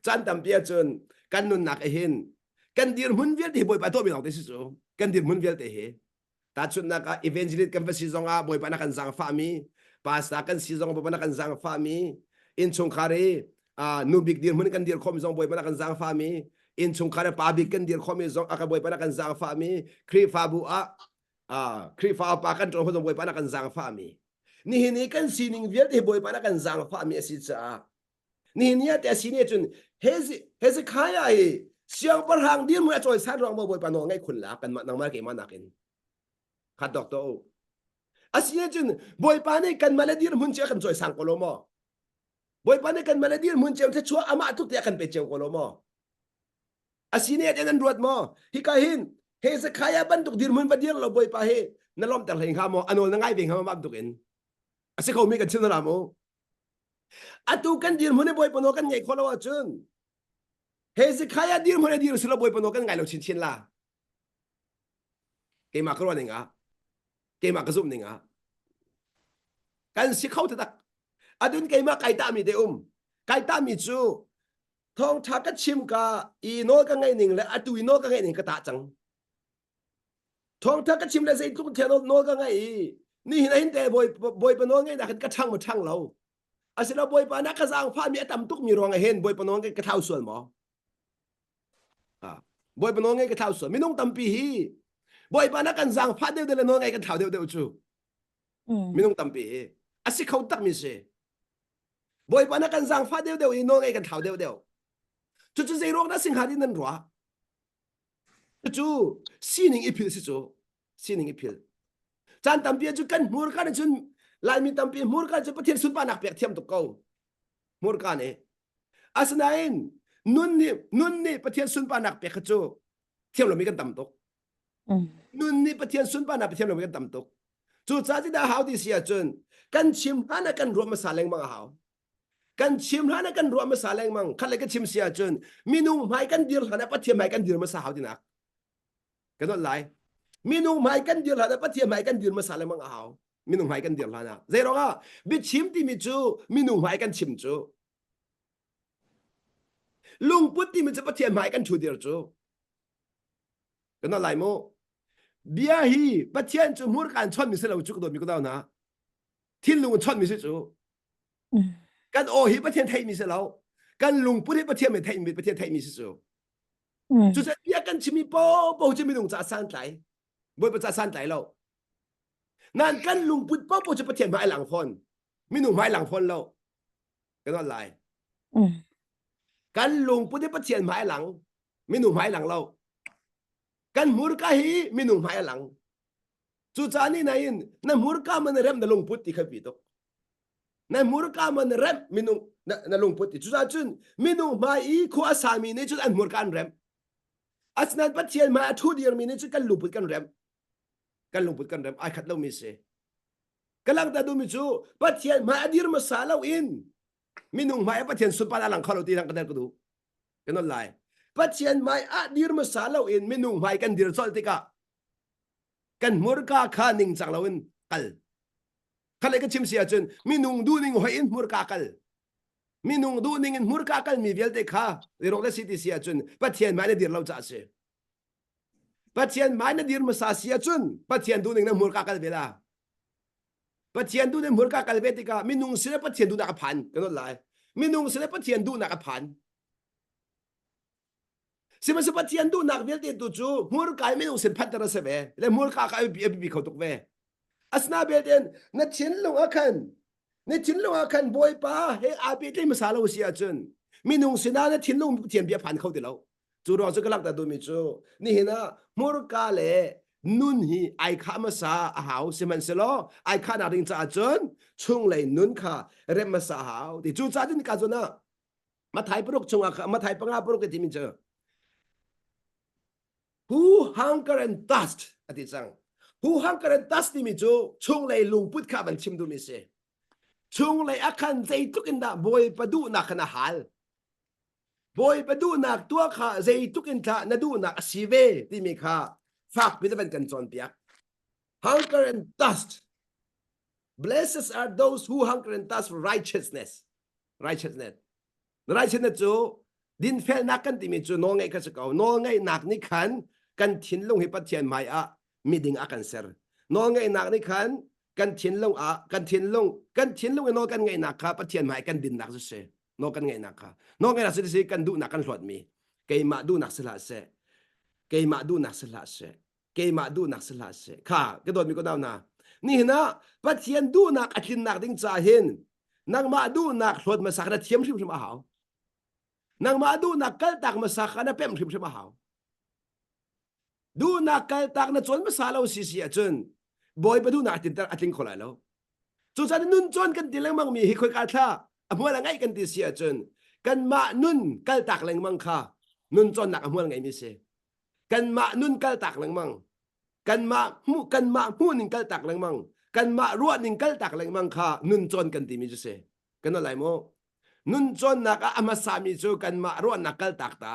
caan tampi ahcun kan nunnak ah hin kan dirhmun vialte hi Bawipa tuahmi lawng te si cu. Kan dirhmun vialte hi Tahchunhnak ah evangelist kan va si zongah Bawipa na kan zaangfahmi, pastor kan si zong Bawipa na kan zaangfahmi, innchungkhar i uh, nu bik dirhmun kan dir khawhmi zong Bawipa na kan zaangfahmi, innchungkhar i pa bik kan dir khawhmi zong a Bawipa na kan zaangfahmi, Khrihfabu ah uh, Khrihfa upa kan ṭuan zong Bawipa na kan zaangfahmi. Nihin i kan sining vialte Bawipa na kan zaangfahmi a si caah nihin ni ah te a si ni cun Hezekiah hi siangpahrang dirhmun a cawisan ruang maw Bawipa nawl ngaih khun la kanmah nangmah keimah nakin khat dok to a si cun Bawipa nih kanmah le dirhmun cu a kan cawisang ko lo maw Bawipa nih kanmah le dirhmun cio thluachuah amah tluk te a kan pe cio ko lo maw a si ne an ruat maw hika hin Hezekiah bantuk dirhmun va dir lo Bawipa hi na lawmter hlei hnga maw a nawl na ngai ve hnga maw bantuk in a si kho mi kan chim na mu Atu kan dirhmun i Bawipa nawl kan ngaih khawh lo ahcun Hezekiah dirhmun i dir silo Bawipa nawl kan ngai lo chinchin la. Keimah ka ruah ning ah, keimah ka zumh ning ah, kan si kho taktak. Adun keimah kai tah mi te um. Kai tah mi cu thawngtha ka chim ka i nawl ka ngaih ning le atu i nawl ka ngaih ning ka tah cang. Thawngtha ka chim le zeitluk thian nawl ka ngaih i nihin ahin te bawipa nawl ngaihnak hin ka ṭhang maw ṭhang lo asilo bawipa na ka zaangfahmi a tam tukmi ruang ah hin bawipa nawl ka thlau sual maw bawipa nawl ngaih ka thlau sual minung tampi hi bawipa na kan zaangfah deuh deuh le nawl ngaih kan thlau deuh deuh cu minung tampi hi a si kho takmi si bawipa na kan zaangfah deuh deuh i nawl ngaih kan thlau deuh deuh cucu zei ruang dah singha din nan ruah Cucu sining i philh si cu. Sining i philh. Caan tampi cu kan hmurka nih cun Laimi tampi hmurka cu Pathian sunparnak pek thiam tuk ko. Hmurka nih. Asinain nun nih nun nih Pathian sunparnak pek kha cu thiam lomi kan tam tuk. Nun nih Pathian sunparnak thiam lomi kan tam tuk. Cucaah ti dah hau ti si ahcun kan chim hlan ah kan ruah hmasa lengmang a hau. Kan chim hlan ah kan ruah hmasa lengmang. Khat le ka chim si ahcun minung hmai kan dir hlan ah Pathian hmai kan dir hmasa hau tinak. Kan nolh lai. Minung hmai kan dir hlan ah Pathian hmai kan dir hmasa lengmang a hau. Minung hmai kan dir hlan ah. Zei ruangah biachim timi cu minung hmai kan chim cu. Lungput timi cu Pathian hmai kan ṭhu dir cu. Kan lai mu. Bia hi Pathian cu hmurka in chonmi si lo cu ka dawtmi ka dau hna. Thinlung in chonmi si cu. Kan aw hi Pathian theihmi si lo. Kan lungput hi Pathian nih theihmi Pathian theihmi si cu. Cucaah bia kan chimmi paohpaoh cu minung caah santlai. Bawipa caah santlai lo. Nan kan lungput paohpaoh cu Pathian hmai lang fawn. Minung hmai lang fawn lo. Kan on lai. Kan lungput hi Pathian hmai lang. Minung hmai lang lo. Kan hmurka hi minung hmai a lang. Cucaah ni nain na hmurka man rem na lungput ti kha pi tuk. Na hmurka man rem minung na, na lungput ti. Cucaah cun minung hmai i khua a sami nih cun an hmurka an rem. Asinain Pathian hmai a ṭhu dirmi nih cun kan lungput kan rem. Kan lungput kan rem. Ai khat lomi si. Ka langhter duhmi cu Pathian hmai a dir hmasa loin minung hmai ah Pathian sunparnak a lang kho lo ti lang ka der ka duh. Ka non lai. Pathian hmai ah dir hmasa loin minung hmai kan dir colh tikah kan hmurka kha ningcang loin kal. Khalei ka chim si ahcun minung duhning hoi in hmurka kal. Minung duhning in hmurka kalmi vialte kha rawk le si ti si ahcun Pathian hmai na dir lo caah a si. Pathian hmai na dir hmasa si ahcun Pathian duhning na hmurka kal ve la. Pathian duhning hmurka kal ve tikah minung sin ah Pathian duhnak a phan kan lai. Minung sin ah Pathian duhnak a phan. Sihmanhsehlaw Pathian duhnak vialte tu cu hmurka in minung sin phanter a si ve. Le hmurka kha a biapi kho tuk ve. Asina belte na thinlung ah khan na thinlung ah khan Bawipa he aa pehtlaih hmasa lo si ahcun minung sinah na thinlung Pathian bia phan kho ti lo. Cu ruang cu ka langhter duhmi cu nihin ah hmurka le nun hi ai khah hmasa a hau sihmanhsehlaw ai khahnak ding caah cun chunglei nun kha remh hmasa a hau ti cu caah cun ka zawn ah Mathai paruk chungah kha Mathai panga paruk i timi cu who hunger and thirst a ti cang who hunger and thirst timi cu chunglei lungput kha van chim duhmi si chunglei a khan zeitluk in dah Bawipa duhnak khan a hal Bawipa duhnak tuah kha zeitluk in thlah na duhnak a si ve timi kha fakpi na van kan cawnpiak hunger and thirst blessed are those who hunger and thirst for righteousness righteousness righteousness cu dinfelnak kan timi cu nawlngaih kha si ko nawlngaihnak nih khan kan thinlung hi Pathian hmai ah miding a kan ser nawlngaihnak nih khan kan thinlung ah kan thinlung kan thinlung i nawl kan ngaihnak kha Pathian hmai kan dinnak cu si nawl kan ngaihnak kha nawl ngaihnak si si kan duhnak kan hlawtmi keimah duhnak si hlah seh keimah duhnak si hlah seh keimah duhnak si hlah seh kha ka dawtmi ko nau na nihin ah Pathian duhnak a tlinnak ding ca hin nangmah duhnak hlawt hmasa kha na thiam hrimhrim a hau nangmah duhnak kaltak hmasa kha na pemh hrimhrim a hau duhnak kaltak na cawn hmasa lo si si ahcun bawipa duhnak a tling kho lai lo cucaah nun cawn kan ti lengmang mi hi khoika thla a hmual a ngeih kan ti si ahcun kanmah nun kaltak lengmang kha nun cawnnak a hmual ngeimi si kanmah nun kaltak lengmang kanmah hmuh kanmah hmuh ning kaltak lengmang kanmah ruah ning kaltak lengmang kha nun cawn kan timi cu si kan lai mu nun cawnnak ah a hmasa mi cu kanmah ruahnak kaltak ta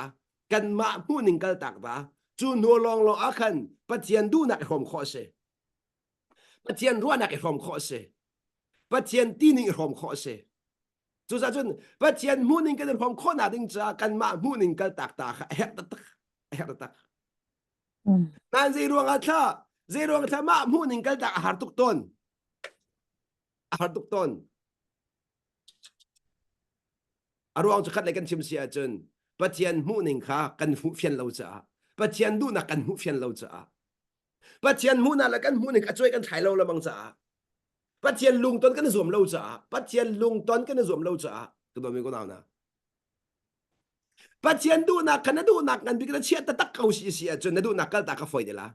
kanmah hmuh ning kaltak ta cu hnu lawng lawng ah khan Pathian duhnak i hrawm khawh a si Pathian ruahnak i hrawm khawh a si Pathian tining i hrawm khawh a si Cucaah cun Pathian hmuhning kan i hrawm khawhnak ding caah kanmah hmuhning kaltak ta kha a herh taktak a herh taktak Nain zei ruangah thla zei ruang thla mah hmuhning kaltak a har tuk tawn a har tuk tawn a ruang cu khat le kan chim si ahcun Pathian hmuhning kha kan hmuh fian lo caah Pathian duhnak kan hmuh fian lo caah Pathian hmuhnak le kan hmuhning a cuai kan thlai lo lamang caah Pathian lungton kan i zuam lo caah Pathian lungton kan i zuam lo caah ka dawmi ko nau na Pathian duhnak kha na duhnak ngan bik na chiah taktak ko si si ahcun na duhnak kaltak ka fawi te la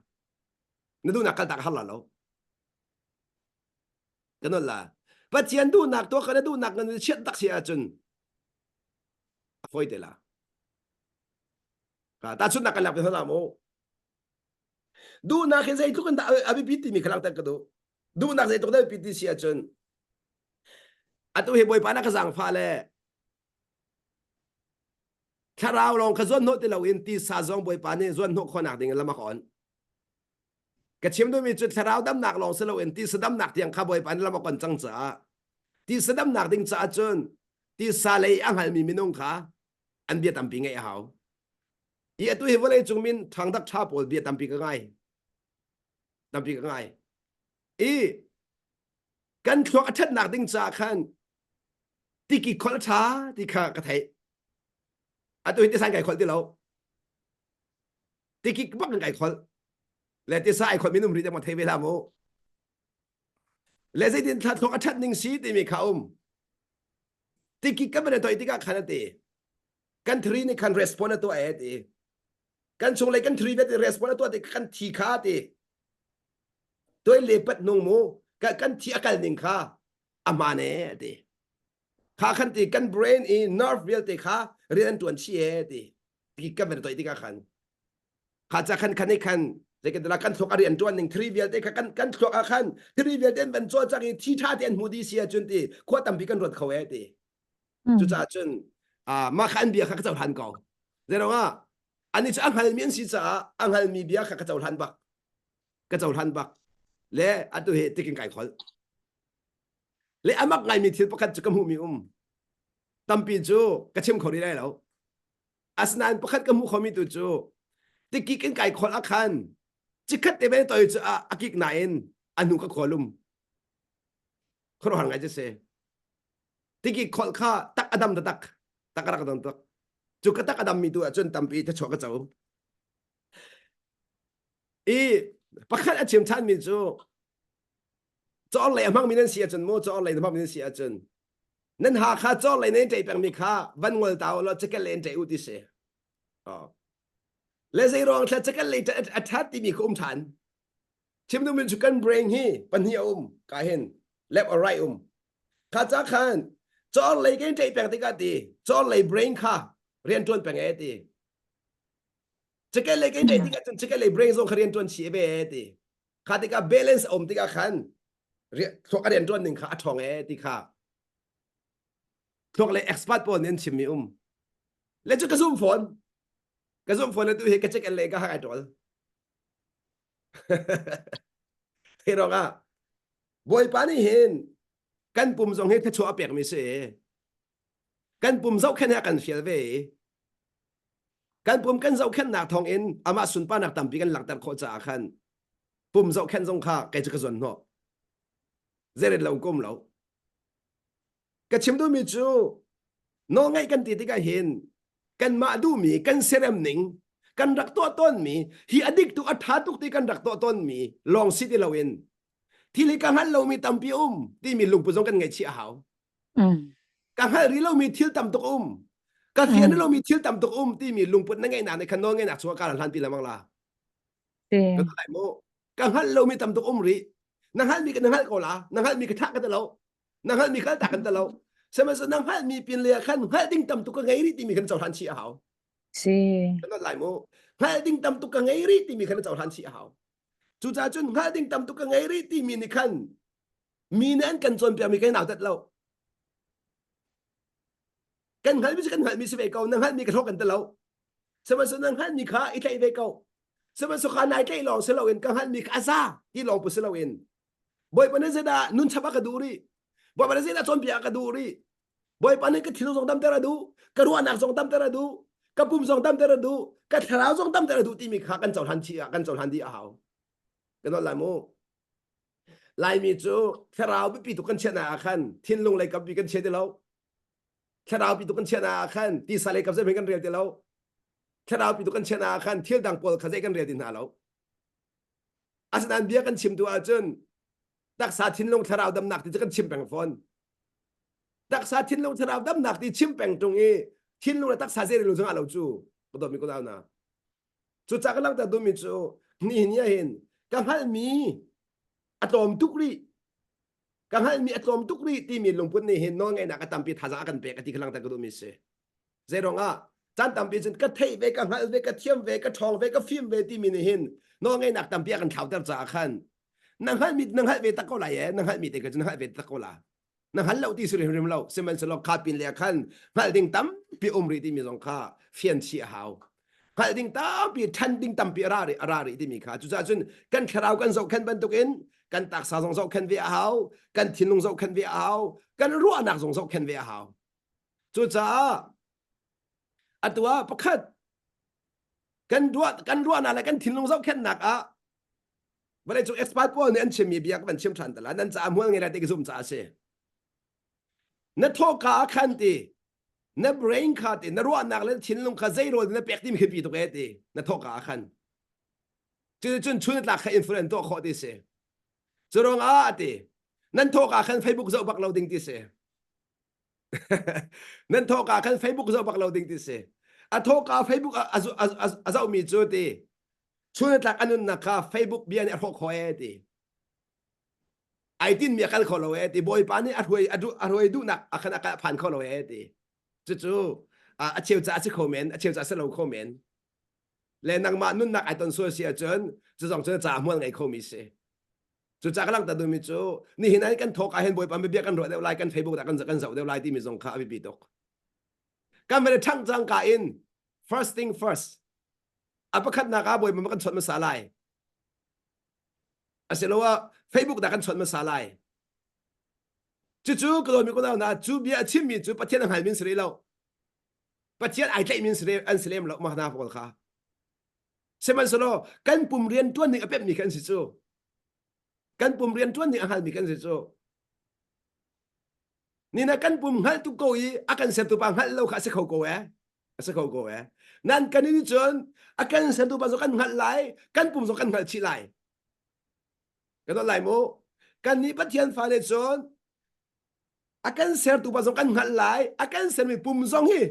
na duhnak kaltak har la lo kan la Pathian duhnak tuah kha na duhnak ngan na chiah tak si ahcun a fawi te la tahchunhnak kan lak te hna mu duhnak hi zeitluk in dah a biapi timi kha langhter ka duh duhnak zeitluk dah a biapi ti si ahcun atu hi bawipa na ka zaangfah le thlarau lawng kha zuan hnawh ti loin tisa zong bawipa nih zuan hnawh khawhnak ding in lam a ka on ka chim duhmi cu thlarau damnak lawng si loin tisa damnak tiang kha bawipa nih lam a kon cang caah tisa damnak ding caah cun tisa lei a hngalmi minung kha. An bia tampi ngaih a hau. I atu hi vawlei cung min ṭhangdak ṭha pawl bia tampi ka ngai. Tampi ka ngai. I kan thluak a ṭhatnak ding caah khan tiki kholh ṭha ti kha ka theih. Atu hi tisan kai kholh ti lo. Tikik bak in kai kholh. Le tisa ai kholh minum ri te mo thei ve hlah mu. Le zeitin thla thluak a ṭhat ning si timi kha um. Tikik kan van toi tikah khan a ti. Kan thri nih khan respond a tuah e ti. Kan chunglei kan thri vialte respond a tuah ti kan thi kha ti. Toi le pat nung mu kan thi a kal ning kha a hmaan e ti. Kha khan ti kan brain i nerve vialte kha rian an tuan chi e ti. Ti kan van toi tikah khan kha ca khan khan i khan zeikan kan thluak a rian tuan ning thri vialte kha kan kan thluak ah khan thri vialte an van cawl cang i thi tha te an hmu di si ahcun ti khua tampi kan ruat kho e ti. Cucaah cun mah kha an bia kha ka cohlan ko. Zeiruangah ani cu a hngalmi an si caah a hngalmi bia kha ka cohlan bak. Ka cohlan bak. Le atu hi tikin kai kholh. Le amak ngaimi thil pakhat cu ka hmuhmi um. Tampi cu ka chim kho rih lai lo. Asinain pakhat ka hmuh khomi tu cu tikik in kai kholh ah khan cikhat te ve toi cu a kik nain a hnu ka khualum. Khuaruahhar ngai cu si. Tiki kholh kha tak a dam taktak. Tak a rak dam tak. Cu ka tak a dammi tu ahcun tampi thachuak ka co. I pakhat a chim ṭhanmi cu cawr lei a hmangmi nan si ahcun mu cawr lei na hmangmi nan si ahcun nan ha kha cawr lei nan ṭei pengmi kha van ngol ta u law cakel lei in ṭei u ti si. Oh. Le zei ruang thla cakel lei a ṭhat timi kha um ṭhan. Chim duhmi cu kan brain hi pahnih a um ka hin left or right um. Kha ca khan cawr lei kan ṭei peng tikah ti cawr lei brain kha rian ṭuan peng e ti. Cakel lei kan ṭei tikah cun cakel lei brain zong kha rian ṭuan chih ve e ti. Kha tikah balance a um tikah khan thluak a rian ṭuan ning kha a ṭhawng e ti kha thluak lei expert pawl nih an chimmi um. Le cu ka zum fawn. Ka zum fawn le tu hi ka cakel lei ka hak ai ṭawl. Hi ruangah Bawipa nih hin kan pum zong hi thluachuah a pekmi si. Kan pum zohkhenh hi a kan fial ve i kan pum kan zohkhenhnak thawngin amah sunparnak tampi kan langhter khawh caah khan pum zohkhenh zong kha kei cu ka zuan hnawh. Zeiret lo kum lo. Ka chim duhmi cu nawlngaih kan ti tikah hin kanmah duhmi kan serem ning kan rak tuah tawnmi hi a dik tuk a ṭha tuk ti kan rak tuah tawnmi lawng si ti loin thil hi ka hngalh lomi tampi um timi lungput zong kan ngaihchih a hau. Ka hngalh rih lomi thil tam tuk um ka fian lomi thil tam tuk um timi lungput na ngeihnak nih khan nawl ngeihnak chungah kaa hlan pi lengmang la. Ka lai mu. Ka hngalh lomi tam tuk um rih. Na hngalhmi ka na hngalh ko la. Na hngalhmi ka thah ka ti lo. Na hngalhmi kal tak kan ti lo. Sihmanhsehlaw na hngalhmi pin le khan hngalh ding tam tuk ka ngei rih timi khan cohlan chih a hau. Si. Kan lai mu. Hngalh ding tam tuk ka ngei rih timi khan cohlan chih a hau. Cucaah cun hngalh ding tam tuk ka ngei rih timi nih khan mi nih an kan cawnpiakmi kan nautat lo. Kan hngalhmi cu kan hngalhmi si ve ko. Na hngalhmi ka hlawk kan ti lo. Sihmanhsehlaw na hngalhmi kha i tlaih ve ko. Sihmanhsehlaw kha nai tlaih lawng si loin ka hngalhmi kha a za ti lawng pu si loin Bawipa nih zeidah nun chap a ka duh rih? Bawipa nih zeidah cawnpiak a ka duh rih? Bawipa nih ka thinlung zong damter a duh, ka ruahnak zong damter a duh, ka pum zong damter a duh, ka thlarau zong damter a duh timi kha kan cohlan chih ah kan cohlan dih a hau. Kan nawl lai mu. Laimi cu thlarau biapi tuk kan chiahnak ah khan thinlung lei kampi kan chia ti lo. Thlarau pi tuk kan chiahnak ah khan tisa lei kam zeihmanh kan rel ti lo. Thlarau pi tuk kan chiahnak ah khan thil dang pawl kha zei kan rel ti hna lo. Asinain bia kan chim tu ahcun taksa thinlung thlarau damnak ti cu kan chim peng fawn. Taksa thinlung thlarau damnak ti chim peng tung i thinlung le taksa zei rel zong ah lo cu ka dawtmi ka nau na. Cucaah ka langhter duhmi cu nihin ni ahhin ka hngalhmi a tlawm tuk rih. Ka hngalhmi a tlawm tuk rih timi lungput nih hin nawlngeihnak a tampi thazaang a kan pek a ti kha langhter ka duhmi si. Zeiruang ah caan tampi cun ka theih ve, ka hngalh ve, ka thiam ve, ka ṭhawng ve, ka fim ve timi nih hin nawlngeihnak tampi a kan thlauter caah khan na hngalhmi na hngalh ve tak ko lai e na hngalhmi te kha cu na hngalh ve tak ko la na hngal lo ti si hrimhrim lo sihmanhsehlaw kha pin le khan hngalh ding tampi um rih timi zong kha fian chih a hau hngalh ding tampi ṭhan ding tampi a ra rih a ra rih timi kha cucaah cun kan thlarau kan zohkhenh bantukin kan taksa zong zohkhenh ve a hau kan thinlung zohkhenh ve a hau kan ruahnak zong zohkhenh ve a hau cucaah. Atu ah pakhat kan ruah kan ruahnak le kan thinlung zohkhenhnak ah vawleicung expert pawl nih an chimmi bia ka van chim ṭhan ta la nan caah hmual ngei lai ti ka zumh caah a si. Na thawhka ah khan ti na brain kha ti na ruahnak le thinlung kha zei rawl na pek timi khi pi tuk e ti na thawhka ah khan. Cuticun chun tlak kha influence tuah khawh ti si. Cu ruangah a ti nan thawhka khan Facebook zoh bak lo ding ti si. Nan thawhka khan Facebook zoh bak lo ding ti si. A thawhka Facebook a zohmi cu ti chun tlak a nunnak kha Facebook bia nih a hrawh khawh e ti. Ai tinmi a kal kho lo e ti. Bawipa nih a hruai a hruai duhnak a khan a phan kho lo e ti. Cucu a cheu ca a si kho men, a cheu ca a si lo kho men. Le nangmah nunnak ai ton sual si ahcun cu zong cu ca hmual ngei khomi si. Cucaah ka langhter duhmi cu nihin ah kan thawk ah hin Bawipa bia kan ruah deuh lai, kan Facebook dah kan kan zoh deuh lai timi zong kha a biapi tuk. Kan van i ṭhangh cangka in first thing first a pakhatnak ah Bawipa kan chawnh hmasa lai. Asiloah Facebook dah kan chawnh hmasa lai. Cucu ka dawtmi kunau hna cu bia a chimmi cu Pathian a hngalmi an si rih lo. Pathian ai tlaihmi an si an si lem lo mah hna pawl kha. Sihmanhsehlaw kan pum rian ṭuan ning a pemhmi kha an si cu. Kan pum rian ṭuan ning a hngalmi kan si cu. Nina kan pum hngalh tuk ko i a kan sertu pa hngalh lo kha a si kho ko eh. A si kho ko eh. Nan kan in cun a kan sertu pa zong kan hngalh lai, kan pum zong kan hngalh chih lai. Kan lai mu. Kan nih Pathian fale cun a kan sertu pa zong kan hngalh lai, a kan sermi pum zong hi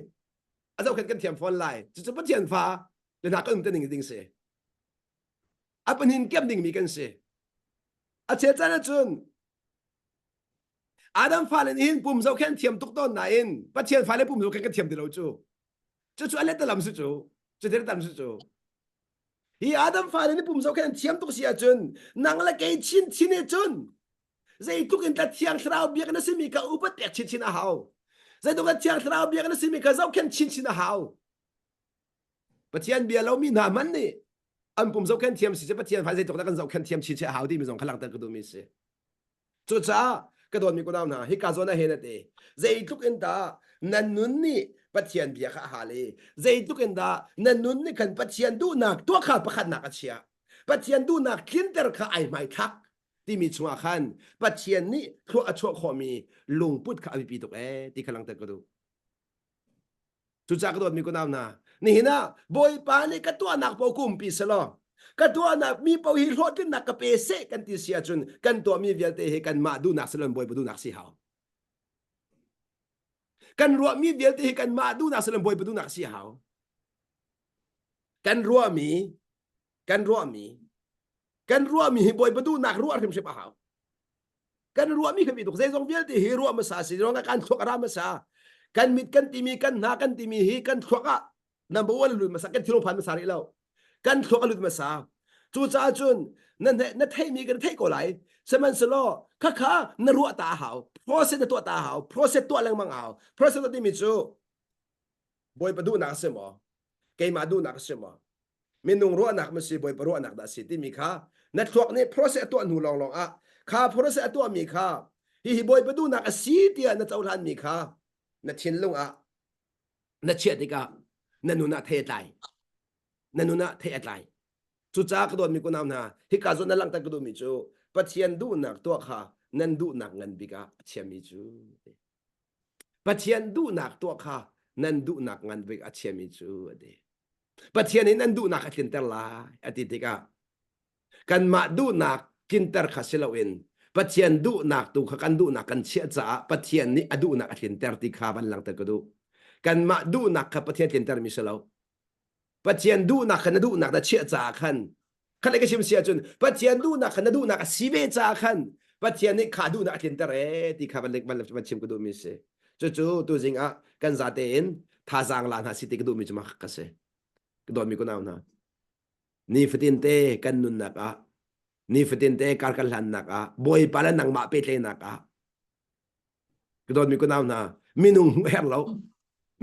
a zohkhenh kan thiam fawn lai. Cucu Pathian fa le hna kan um te ning ding si. A panin kiam dingmi kan si. A chel caan ahcun Adam fale nih hin pum zohkhenh thiam tuk tawn nain Pathian fale pum zohkhenh kan thiam ti lo cu. Cucu a letalam si cu. Cu letalam si cu. Hi Adam fale nih pum zohkhenh thiam tuk si ahcun nang le kei chin chin he cun zeitluk in tla thiang thlarau biak na simi kha upat pek chinchin a hau. Zeitluk in thiang thlarau biak na simi kha zohkhenh chinchin a hau. Pathian bia lomi hna hmanh nih an pum zohkhenh thiam si cu Pathian fa zeitluk dah kan zohkhenh thiam chinchin a hau timi zong kha langhter ka duhmi si. Cucaah ka dawtmi kunau hna hika zawn ah hin a ti zeitluk in dah nan nun nih Pathian bia kha a hal i zeitluk in dah nan nun nih khan Pathian duhnak tuah kha pakhatnak a chia Pathian duhnak tlinter kha ai hmaithlak timi chungah khan Pathian nih thlua a chuah khawhmi lungput kha a biapi tuk ee ti kha langhter ka duh. Cucaah ka dawtmi kunau hna, nihin ah Bawipa nih ka tuahnak paoh kumpi selaw, ka tuahnak mi paoh hi hlawhtlinnak ka pe seh kan ti si ahcun kan tuahmi vialte hi kanmah duhnak si loin Bawipa duhnak si hau. Kan ruahmi vialte hi kanmah duhnak si loin Bawipa duhnak si hau. Kan ruahmi, kan ruahmi, kan ruahmi hi Bawipa duhnak ruah hrimhrim a hau. Kan ruahmi kan tuk zeizong vialte hi ruah hmasa si ruangah kan thluak a ra hmasa kan mit kan timi kan hna kan timi hi kan thluak ah number one lut hmasa kan thilung phan hmasa rih lo kan thluak a lut hmasa cucaah cun na na theihmi kan theih ko lai sihmanhsehlaw khakha na ruah ta a hau process na tuah ta a hau process tuah lengmang a hau process tuah timi cu bawipa duhnak a si maw keimah duhnak a si maw minung ruahnak ma si bawipa ruahnak dah si timi kha na thluak nih process a tuah hnu lawnglawng ah kha process a tuahmi kha hihi bawipa duhnak a si tiah na cohlanmi kha na thinlung ah na chiah tikah na nun ah thei a tlai na nun ah thei a tlai cucaah ka dawtmi kunau hna hika zawn na langhter ka duhmi cu Pathian duhnak tuah kha nan duhnak ngan bik ah a chiami cu Pathian duhnak tuah kha nan duhnak ngan bik a chiami cu a ti Pathian in an duhnak a tlinter lai a ti tikah kanmah duhnak tlinter kha si loin Pathian duhnak tu kha kan duhnak kan chiah caah Pathian nih a duhnak a tlinter ti kha van langhter ka duh. Kanmah duhnak kha Pathian tlintermi si lo. Pathian duhnak kha na duhnak na chiah caah khan khat le ka chim si ahcun Pathian duhnak kha na duhnak a si ve caah khan Pathian nih kha duhnak a tlinter ee ti kha van, van, van chim ka duhmi si. Cucu tuzing ah kan zate in thazaang la hna si ti ka duhmi cu mah ka si. Ka dawtmi kunau hna. Nifatin te kan nunnak ah nifatin te kar kan hlannak ah Bawipa le nangmah pehtlaihnak ah ka dawtmi kunau hna minung hmuh herh lo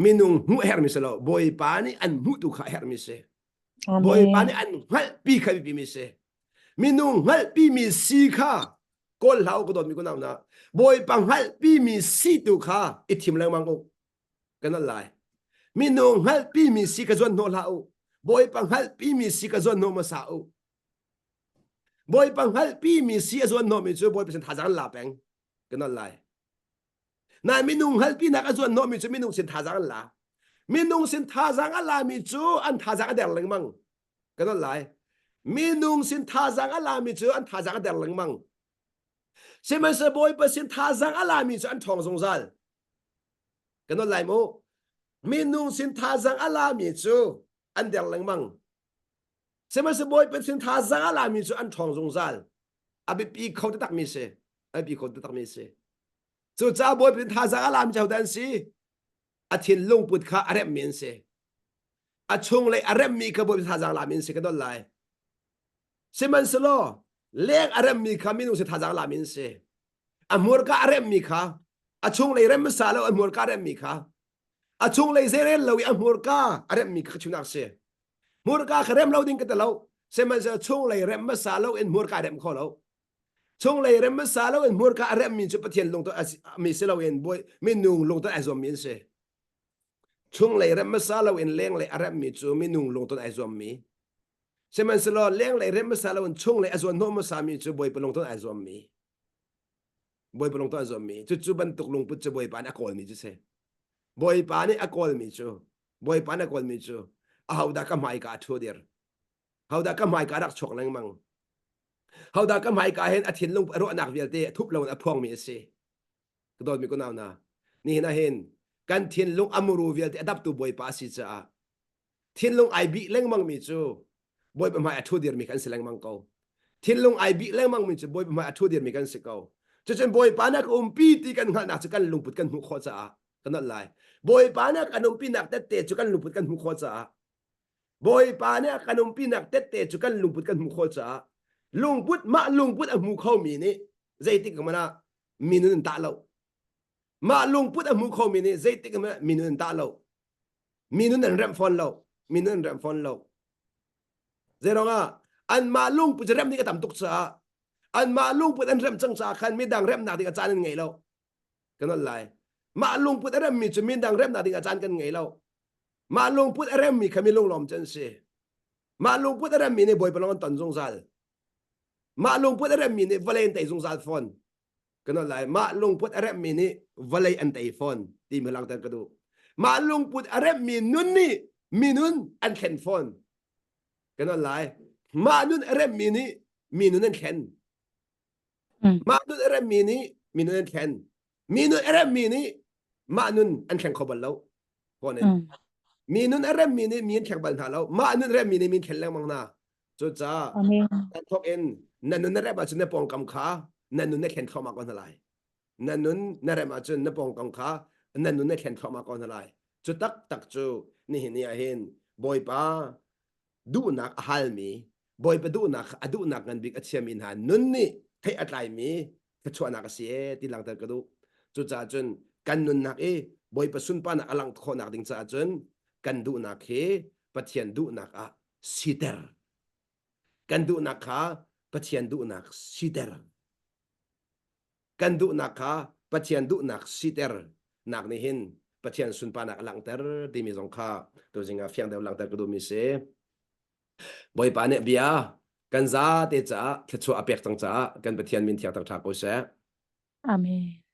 minung hmuh herhmi si lo Bawipa nih an hmuh tu kha herhmi si. Bawipa nih an hngalhpi kha biapimi si. Minung hngalhpimi si kha kawl hlah u ka dawtmi kunau hna Bawipa hngalhpimi si tu kha i thim lengmang u kan al lai. Minung hngalhpimi si ka zuan hnawh hlah u. Bawipa hngalhpimi si ka zuan hnawh hmasa u. Bawipa hngalhpimi si a zuan hnawhmi cu Bawipa sin thazaang an la peng. Ka nolh lai. Nain minung hngalhpinak a zuan hnawhmi cu minung sin thazaang an la. Minung sin thazaang a lami cu an thazaang a der lengmang. Ka nolh lai. Minung sin thazaang a lami cu an thazaang a der lengmang. Sihmanhsehlaw Bawipa sin thazaang a lami cu an ṭhawng zungzal. Ka nolh lai mu. Minung sin thazaang a lami cu an der lengmang. Sihmanhsehlaw Bawipa sin thazaang a lami cu an ṭhawng zungzal. A biapi kho taktakmi si. A biapi kho taktakmi si. Cucaah Bawipa sin thazaang a lami cu ahodah an si? A thinlung put kha a remhmi an si. A chunglei a remhmi kha Bawipa thazaang lami an si ka nolh lai. Sihmanhsehlaw leng a remmi kha minung si thazaang lami an si. A hmurka a remmi kha a chunglei rem hmasa lo a hmurka a remmi kha a chunglei zeirel lo i a hmurka a remmi kha chimnak si. Hmurka kha rem lo ding ka ti lo. Sihmanhsehlaw chunglei rem hmasa lo in hmurka a rem kho lo. Chunglei rem hmasa lo in hmurka a remmi cu Pathian lungton mi si loin minung lungton ai zuammi an si. Chunglei rem hmasa lo in lenglei a remmi cu minung lungton ai zuammi. Sihmanhsehlaw lenglei rem hmasa lo in chunglei a zuan hnawh hmasami cu Bawipa lungton ai zuammi. Bawipa lungton ai zuammi. Cucu bantuk lungput cu Bawipa nih a kawlmi cu si. Bawipa nih a kawlmi cu Bawipa nih a kawlmi cu ahodah ka hmaika a ṭhu dir. Hodah ka hmaika rak chuak lengmang. Hodah ka hmaika hin a thinlung a ruahnak vialte a thup loin a phuangmi a si. Ka dawtmi ka nau hna, nihin ah hin kan thinlung a muru vialte a daptu Bawipa a si caah thinlung ai bih lengmangmi cu Bawipa hmai a ṭhu dirmi kan si lengmang ko. Thinlung ai bih lengmangmi cu Bawipa hmai a ṭhu dirmi kan si ko. Cucun Bawipa nih a ka umpi ti kan hngalhnak cu kan lungput kan hmuh khawh caah ka nolh lai. Bawipa nih a kan umpinak tette cu kan lungput kan hmuh khawh caah Bawipa nih a kan umpinak tette cu kan lungput kan hmuh khawh caah lungput mah lungput a hmu khomi nih zeitik hmanh ah minun an tah lo. Mah lungput a hmu khomi nih zeitik hmanh ah minun an tah lo. Minun an remh fawn lo. Minun an remh fawn lo. Zeiruangah anmah lungput cu remh ding a tam tuk caah anmah lungput an remh cang caah khan midang remhnak ding a caan an ngei lo. Kan nolh lai. Mah lungput a remmi cu midang remhnak ding a caan kan ngei lo. Mah lungput a remmi kha mi lunglawm cu an si. Mah lungput a remmi nih Bawipa lawng an ton zungzal. Mah lungput a remmi nih vawlei an tei zungzal fawn. Kan nolh lai. Mah lungput a remmi nih vawlei an tei fawn timi langhter ka duh. Mah lungput a remmi nun nih minun an thlen fawn. Kan nolh lai. Mah nun a remmi nih minun an thlen. Mah nun a remmi nih minun an thlen. Minun a remmi nih mah nun an thleng kho bal lo. Fawn in. Mi nun a remmi nih mi an thleng bal hna lo. Mah nun remmi nih mi an thlen lengmang hna. Cucaah nan thawk in na nun na remh ahcun na pawngkam kha na nun na thlen thluahmah ko hna lai. Na nun na remh ahcun na pawngkam kha na nun na thlen thluahmah ko hna lai. Cu taktak cu nihin ni ah hin Bawipa duhnak a halmi Bawipa duhnak a duhnak ngan bik a chiami hna nun nih theih a tlaimi thluachuahnak a si ee ti langhter ka duh. Cucaah cun kan nunnak i Bawipa sunparnak a langh khawhnak ding caah cun kan duhnak hi Pathian duhnak ah siter. Kan duhnak kha Pathian duhnak siter. Kan duhnak kha Pathian duhnak siter nak nih hin Pathian sunparnak a langhter timi zong kha tuzing ah fiang deuh langhter ka duhmi si. Bawipa nih bia kan zate caah thluachuah a pek cang caah kan Pathian min thiang thangṭha ko seh. Amen.